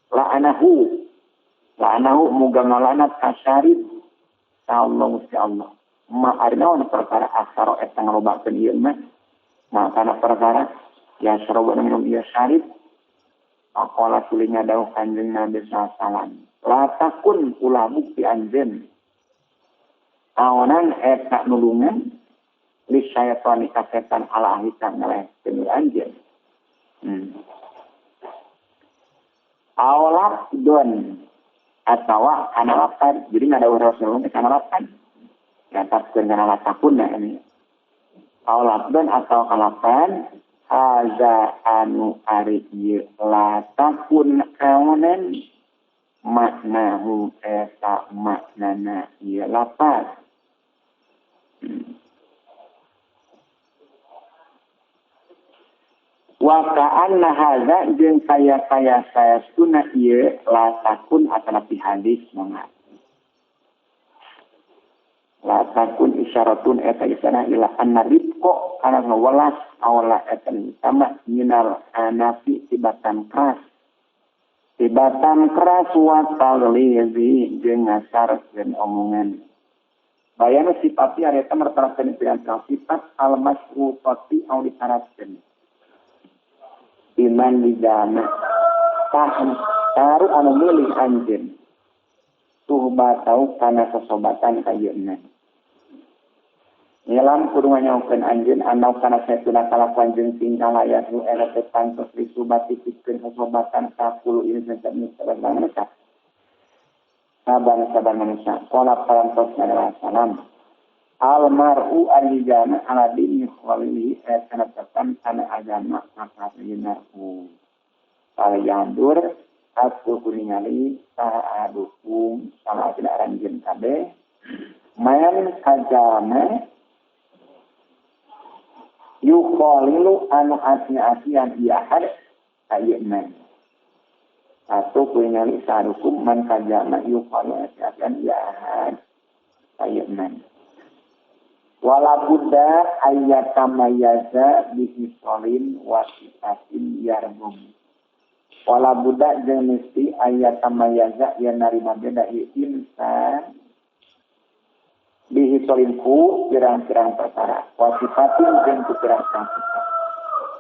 la'anahu la'anahu muga ngalanat ka syarib Allah Gusti Allah ma arinaon perkara asaro eta ngalobakeun ieu mah makana perkara ya saroba minum ieu syarib pakola tulinya dawuh Kanjeng Nabi sallallahu alaihi wasallam la takun ulah bukti anjeun aonan eta nulungan li syaitani ka setan ala ahita ngalehkeun anjeun aolak don atawa kana lapan jadi ngadawuh Rasulullah teh kana lapan diataskeun kana latakun ini aolak don atau kalapan haza anu ari ieu latakun aonan maknahu eta maknana ieu lapan. Wa ka'anna hadza jeung kaya-kaya saestuna ieu latakun atanapi hadis mangga. Latakun isyaratun eta isana ila anna rifqa kana welas awala eta sama minal anafi tibatan keras. Tibatan keras wa taglizi jeung ngasarkeun omongan. Bayanu sifati ari eta mertelakeun pirang-pirang sifat al-masrufati au diharapkeun. Iman di dana tahan taruh anu milih anjeun tuhba tau kana sosobatan ka yeuna nyelam kudu nganyaokeun anjeun anau kana saestuna kalakuan jeung tingkah layak nu era teh pantos disubati pikeun sosobatan ka kulo insan saban manusia saban-saban manusia qala parantos salam al mar'u al-jana ala dini khalilihi kana tepan kana agama maka yunarhu al yandur aku kuningali saha adukum salah tidak aranjeun kabeh man kajama yukhalilu anu asnya-asyan ieu ahad ayeuna atau kuningali saha adukum man kajama yukhalilu asnya-asyan ieu ahad ayeuna wala budda ayyatamayaza bihisolin wasifatin yarbum wala budda jeung mesti ayyatamayaza yen narima beda ieu insan Bihisolin ku pirang-pirang perkara wasifatin jeung ku pirang-pirang sifat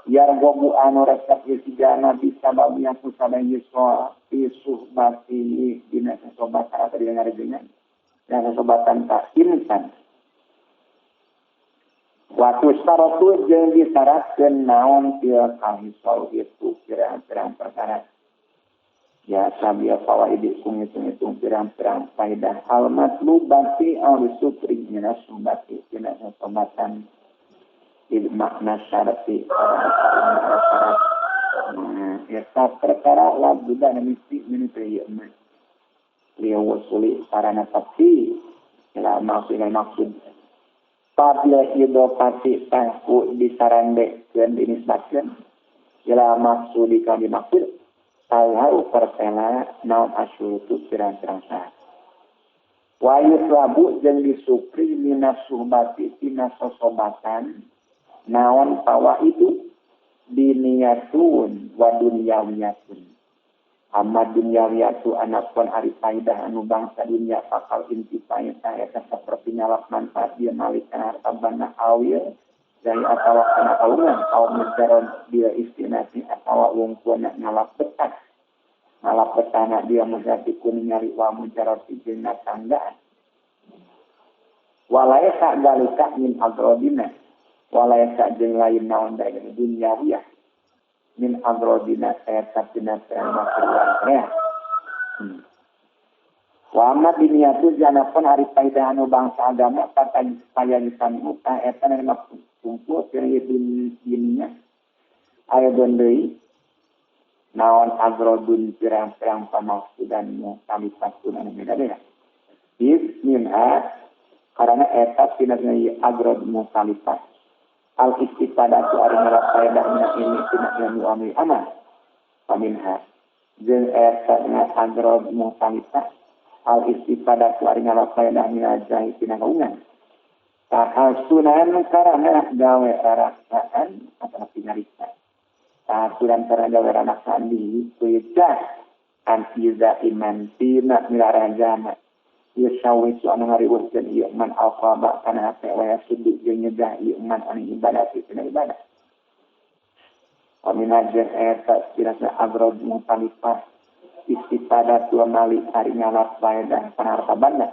yargobu anu resep ieu si jalma bisa babiah ku sadaya yuswa fi suhbati dina sasobatan atau dina ngarejengan dina sasobatan ka insan waktu syarat jeung disyaratkeun naon tilka hisol itu pirang-pirang perkara ya sabia fawaidi ku ngitung-ngitung pirang-pirang faedah al matlubati al sukri mina suhbati dina sasobatan il makna syarati makna syarat eta perkara la buddha mesti meni teu mah liwusuli sarana pasti ila maksud maksud pabila idopati tangku disarandekeun dinisbatkeun ila maksud ka dimaksud talhau pertela naon asyurutu pirang-pirang syarat wa yuslabu jeung disupri minas suhbati tina sosobatan naon fawaidu diniyatun wa dunyawiyatun amma dunyawiyatu anapun ari faidah anu bangsa dunya bakal intifai eta saperti nyalap manfaat dia malik kana harta banda awil dari atawa kana kaungan kaum mujaron dia istinasi atawa wungkuna ngalap betah ngalap betahna dia mujati kuning nyari wa mujarot ijina tanggaan walaisa dalika min agrodina walaisa jeung lain naon dae dunyawiyah min agrodina eta tina perang rea. Wa amma diniyatu janapun ari faidah anu bangsa agama kata paya disanu ta eta na kumpul tina dininya aya deui naon agrodun pirang-pirang pamaksudan mu kalipatun anu beda-beda is minha karena eta tina agrod mu kalipat al istifadatu ari ngalap faedah mina ini tina ilmu amil amal paminha jeung eta tina agrod mukhtalifah al istifadatu ari ngalap faedah mina jahi tina kaungan tahasunan karana gawe rarasaan atau pinariksa tahasunan karana gawe rarasaan di kuidah antiza iman tina milarajama yasawisu anu ngariweuhkeun ieu man alqaba kana hate wa yasuddu jeung nyegah ieu man anu ibadah tina ibadah wa min ajr eta tina agrod mukhtalifah istifadat wa mali ari ngalap faedah kana harta banda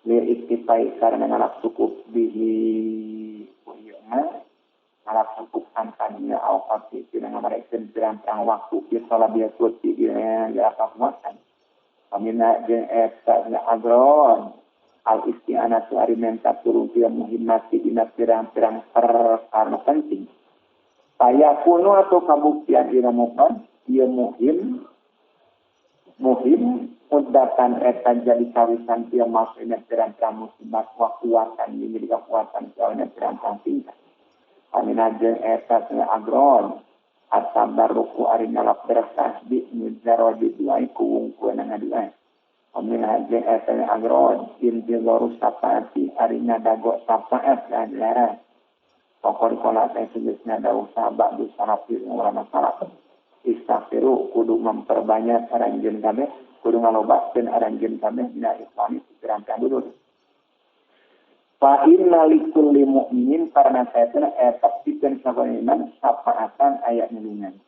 li istifai karena ngalap cukup bihi ieu mah ngalap cukup antan ieu awqati tina ngamarekeun pirang-pirang waktu ieu salabiatut ieu ya kamuatan pamina jeung eta agron al isti'anatu ari menta turun tia muhimmati dina pirang-pirang perkara penting payakunu atau kabuktian dina mukon ieu muhim muhim mudatan eta jadi kawisan tia maksudna pirang-pirang musibah wa kuatan jadi kekuatan tia pirang-pirang tingkat pamina jeung eta agron asabaruku ari ngalap berkah bi mujarodi duai ku wungkuana ngaduai amin haja eta agron intizaru sapaati ari ngadago sapaat ajaran pokor kola teh segeusna dawuh sahabat du salafir ulama salaf istaghfiru kudu memperbanyak aranjeun kabeh kudu ngalobakeun aranjeun kabeh dina ikhwani pirang-pirang dulur fa inna likulli mu'minin karena saytuna eta pikeun saban iman syafaatan aya nulungan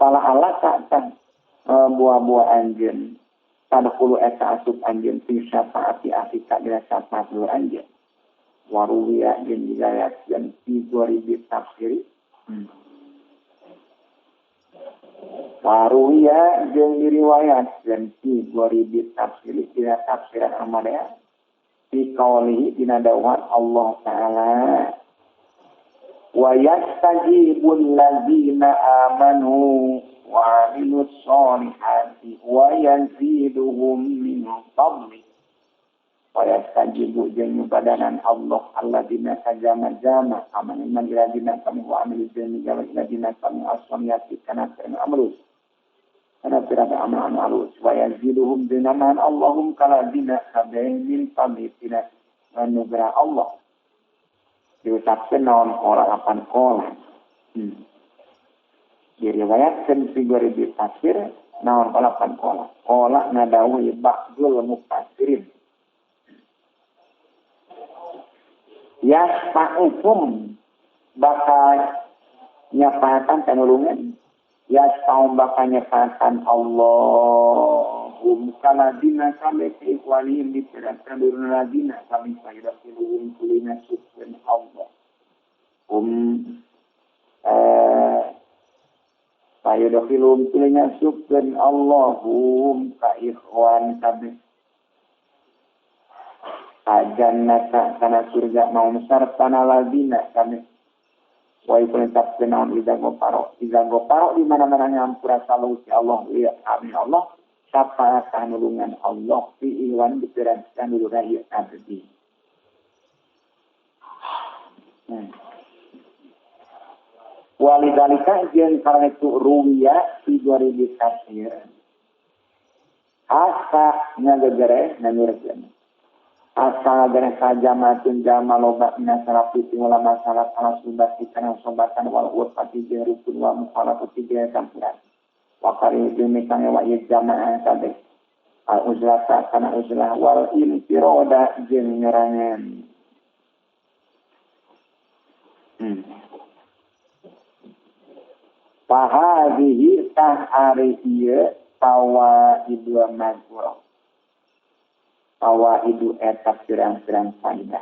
pala ala tah buah-buah anjeun tadkhulu eta asup anjeun fi syafaati akhika dina syafaat dulur anjeun waruwiya jeung diriwayatkeun fi gharibi tafsiri waruwiya jeung diriwayatkeun fi gharibi tafsiri dina tafsiran amalnya fi qawlihi dina dawuhan Allah Ta'ala wa yastajibul ladzina amanu wa amilus solihati wa yaziduhum min fadli wa yastajibu jeung nyupadanan Allah alladzina sajama-jama amanu man ladzina kami wa amilus ladzina kami as-solihati kana amrus kana pirang amal alus wa yaziduhum dinaman Allahum kaladzina kabeh min fadli tina anugerah Allah diucapkeun naon kola lapan kola diriwayatkeun fi gharibi tafsir naon lapan kola kola ngadawuh ba'dul mufassirin Yasfa'uhum bakal nyapaatan kanulungan yasfa'um bakal nyapaatan Allahum kaladina kami keikhwanihim di pirang-pirang ladina kami fayudakhiluhum kulina sukun Allah fayudakhiluhum kulina sukun Allahum kaikhwan kami ajannata kana surga mau sartana ladina kami wa ikunetap kenaon iza goparo di mana-mana ngampura salu si Allah ya amin Allah syafaat nulungan Allah fi iwan diperankan dulu ieu abdi. Walidalika jeung karena itu ruwiya fi 2000 kasir asa ngagegere nanyurkeun asal gara sajamatun jama loba mina salafi ulama salaf ala sunnah kana sobatan wal urfati jeung rukun wa mukhalafati jeung campuran wa qari jeung kang wa jamaah kabeh al uzlata kana uzlah wal infiroda jeung nyerangan. Fahadhihi tah ari ieu fawaidu mazkur fawaidu eta pirang-pirang faidah.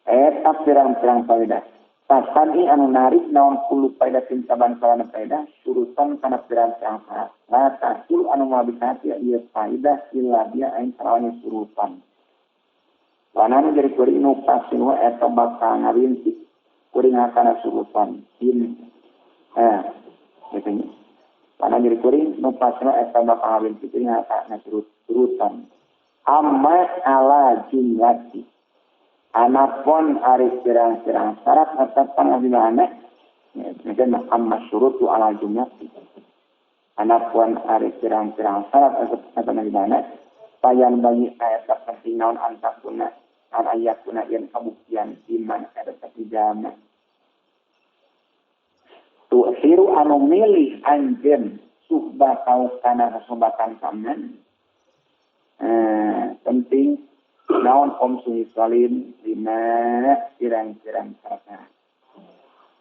Eta pirang-pirang faidah. Pasani anu narik naon puluh faidah tintaban kalana faidah surutan kana pirang-pirang syarat. La tasul anu moal bisa ieu faidah illa dia ain sarana surutan. Wanana jadi kuring nu pasinu eta bakal ngarinti kuring kana surutan. In gitu. Karena jadi kuring nu pasna eta bakal ngawin kitu nya kana surutan. Amma ala jumlati. Anapun ari pirang-pirang syarat atau pangabimana ya misalnya amma syurutu ala jumlati. Anapun ari pirang-pirang syarat atau pangabimana payan bagi eta penting naon antakuna an ayatuna yen kabuktian iman eta tijama. Tu'thiru anu milih anjeun suhbah kau kana kasobatan sampean. Penting naon omsu salin lima pirang-pirang perkara.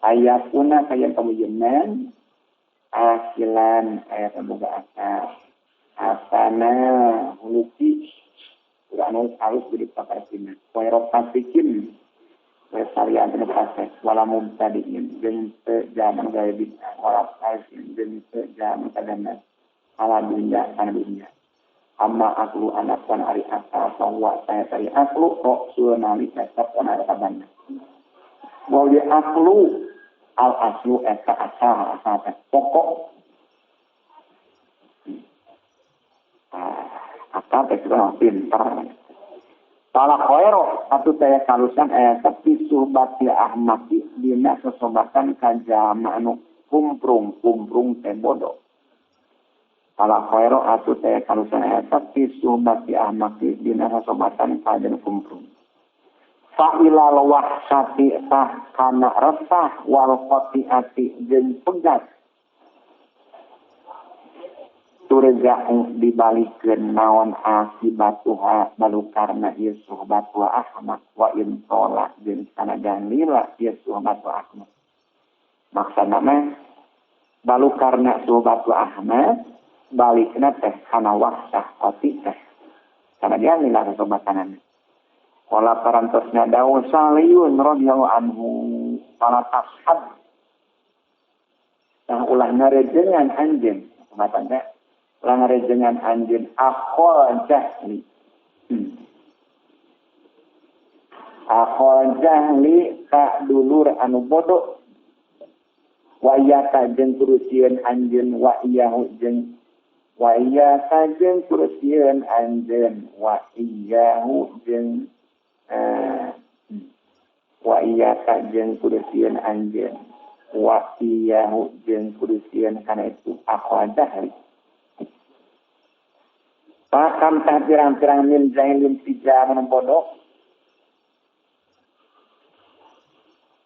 Ayatuna kaya kamujenan akilan ayat boga akal. Asana huluki anu alus jadi pakartina. Wairofasikin Wesarian teu proses wala mubtadiin jeung teu zaman gawe bid'ah wala falsin jeung teu zaman kadana ala dunya kana dunya amma aklu anakon ari akal bahwa saya tari aklu kok sunali tetep kana kabanna wa di aklu al aslu eta asal asal pokok akal teh pinter. Pala khairo atuh teh kalusan eta pisuhbati ahmaki dina sesobatan ka jama anu kumprung-kumprung teh bodoh. Pala khairo atuh teh kalusan eta pisuhbati ahmaki dina sesobatan ka jama kumprung. Fa ilal wahsati tah kana resah wal qati'ati jeung pegat. Turja'u dibalikeun naon akibatuha balukarna ieu suhbatu ahmak wa in tola jeung sanajan lila ieu suhbatu ahmak. Maksana mah balukarna suhbatu ahmak balikna teh kana wahsah qati teh sanajan lila sobatanana. Qala parantosna dawu Saliyun radhiyallahu anhu fala tashab tah ulah ngarejengan anjeun kumaha teh langarejengan anjeun akhol jahli. Akhol jahli ka dulur anu bodoh. Wa iyaka jeung kurusieun anjeun wa iyahu jeung wa iyaka jeung kurusieun anjeun wa iyahu jeung wa iyaka jeung kurusieun anjeun wa iyahu jeung kurusieun kana itu akhol jahli. Pakam tah pirang-pirang min jahilin tija anu bodoh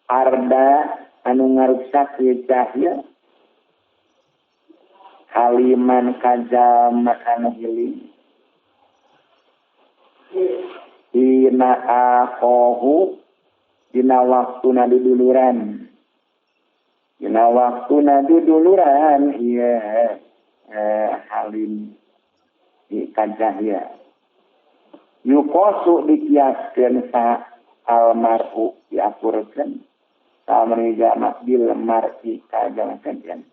arda anu ngaruksak ieu jahil haliman kajama anu hiling Hina akhohu dina waktuna duduluran. Dina waktuna duduluran ieu Halim di Kajahya. Yukosu dikiaskeun sa almaru diakurkeun samri jamak bil mar'i ka jamak kajian.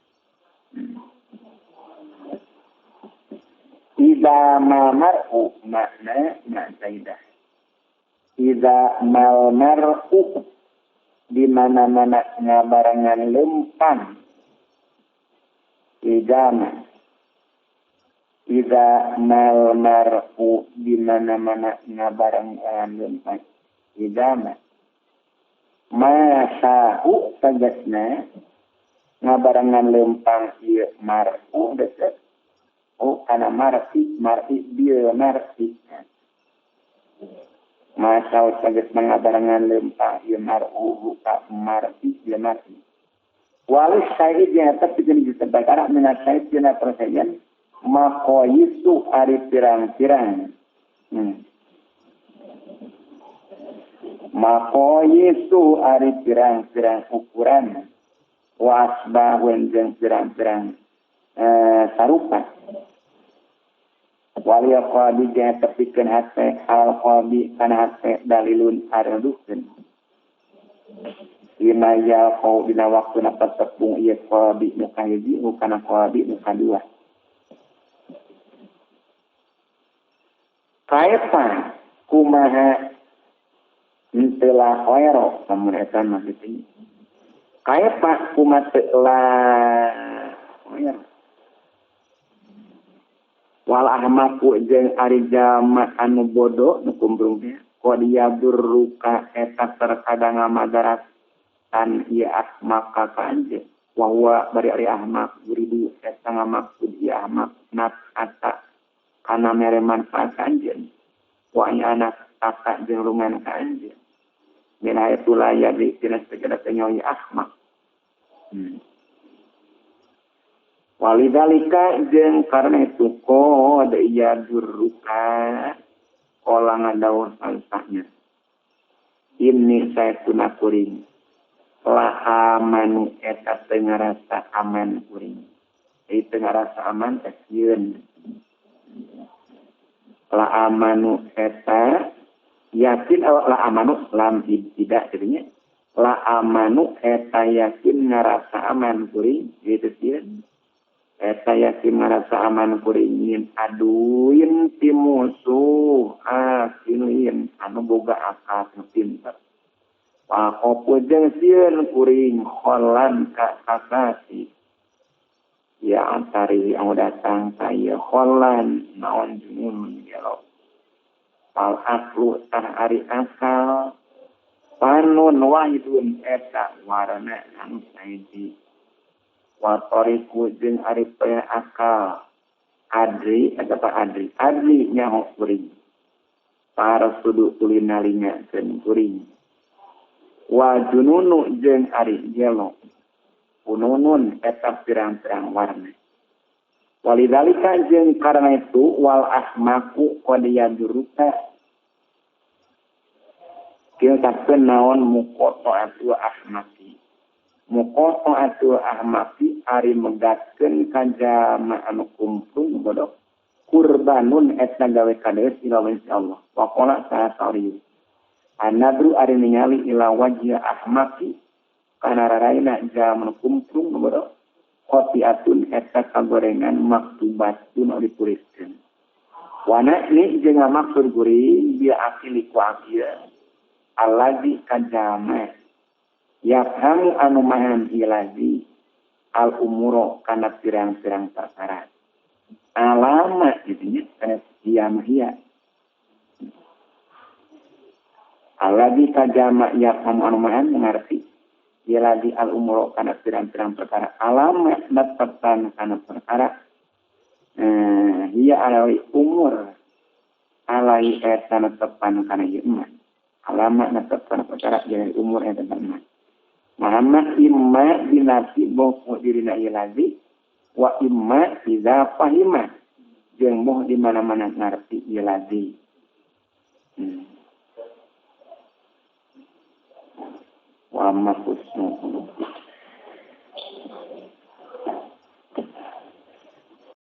Iza mal mar'u makna ma'zaidah. Iza mal mar'u di mana-mana ngabarengan lempang. Ijama. Iza mal mar'u di mana-mana ngabarengan lempang. Ijama. Masahu tegasna ngabarengan lempang ieu mar'u deket. Oh kana mar'i mar'i bil mar'i. Masau tegas ngabarengan lempang ieu mar'u ka mar'i bil mar'i. Walis said yang tetap pikeun disebut minat said dina persayan maqayisu ari pirang-pirang. Maqayisu ari pirang-pirang ukuran wasbahun jeung pirang-pirang sarupa. Wal yaqadi jeung tepikeun hate al qalbi kana hate dalilun ari nuduhkeun. Lima yalqau dina waktuna patepung ieu qalbi nu kahiji kana qalbi nu kadua. Kaepa kumaha henteu la khaira lamun eta mah kitu. Kaepa kumaha teu la khair. Wal ahmaqu jeung ari jalma anu bodoh nu kumbrung teh qad yadurruka eta terkadang ngamadarat tan ieu ahmaq ka anjeun wa huwa bari ari ahmaq yuridu eta ngamaksud ieu ahmaq naf'ata kana mere manfaat anjeun wa anak taka jeung lungan ka anjeun min haitsu la yadri tina segala penyoy ahmaq. Walidalika jeung karena itu qad yadurruka olah ngadawuh sansahnya ini saya tuna kuring la amanu eta teu ngarasa aman kuring. Ieu teu ngarasa aman teh sieun. La amanu eta yakin la amanu lam tidak jadinya la amanu eta yakin ngarasa aman kuring ieu teh sieun. Eta yakin ngarasa aman kuring nyin aduin ti musuh asinuin anu boga akal nu pinter. Pakopo jeung sieun kuring kholan ka kasasi. Ya antari anu datang ka ieu kholan naon junun gelo. Pal aklu tah ari akal panun wahidun eta warna anu saiji. Wa tariqu jeung ari poe akal adri eta pa adri adri nyaho kuring. Para sudu tuli nalingakeun kuring. Wa jununu jeung ari gelo pununun eta pirang-pirang warna. Walidalika jeung karena itu wal ahmaqu qad yadruka kieu sakeun naon muqata'atu ahmaqi. Muqata'atu ahmaqi ari megatkeun ka jalma anu kumprung bodoh kurbanun eta gawe kadeus ila Allah. Wa qala ta'ala Anadru ari ningali ila wajhi ahmaqi kana raraina jalma kumprung bodoh khotiatun eta kagorengan maktubatun anu dituliskeun. Wana ni jeung maksud kuring bi akili ku akil allazi kajama yafhamu anu maham ilazi al umuro kana pirang-pirang perkara. Alama gitu nya kana dia mahia. Alladzi kajama yafhamu anu maham mengerti ilazi al umuro kana pirang-pirang perkara. Alama netepan kana perkara hiya alai umur alai eta netepan kana ieu mah. Alama netepan perkara jadi umur eta mah. Muhammad imma binafsi boh dirina ilazi wa imma idza fahima jeung boh di mana-mana ngarti ilazi. Tambah husnul khuluqi.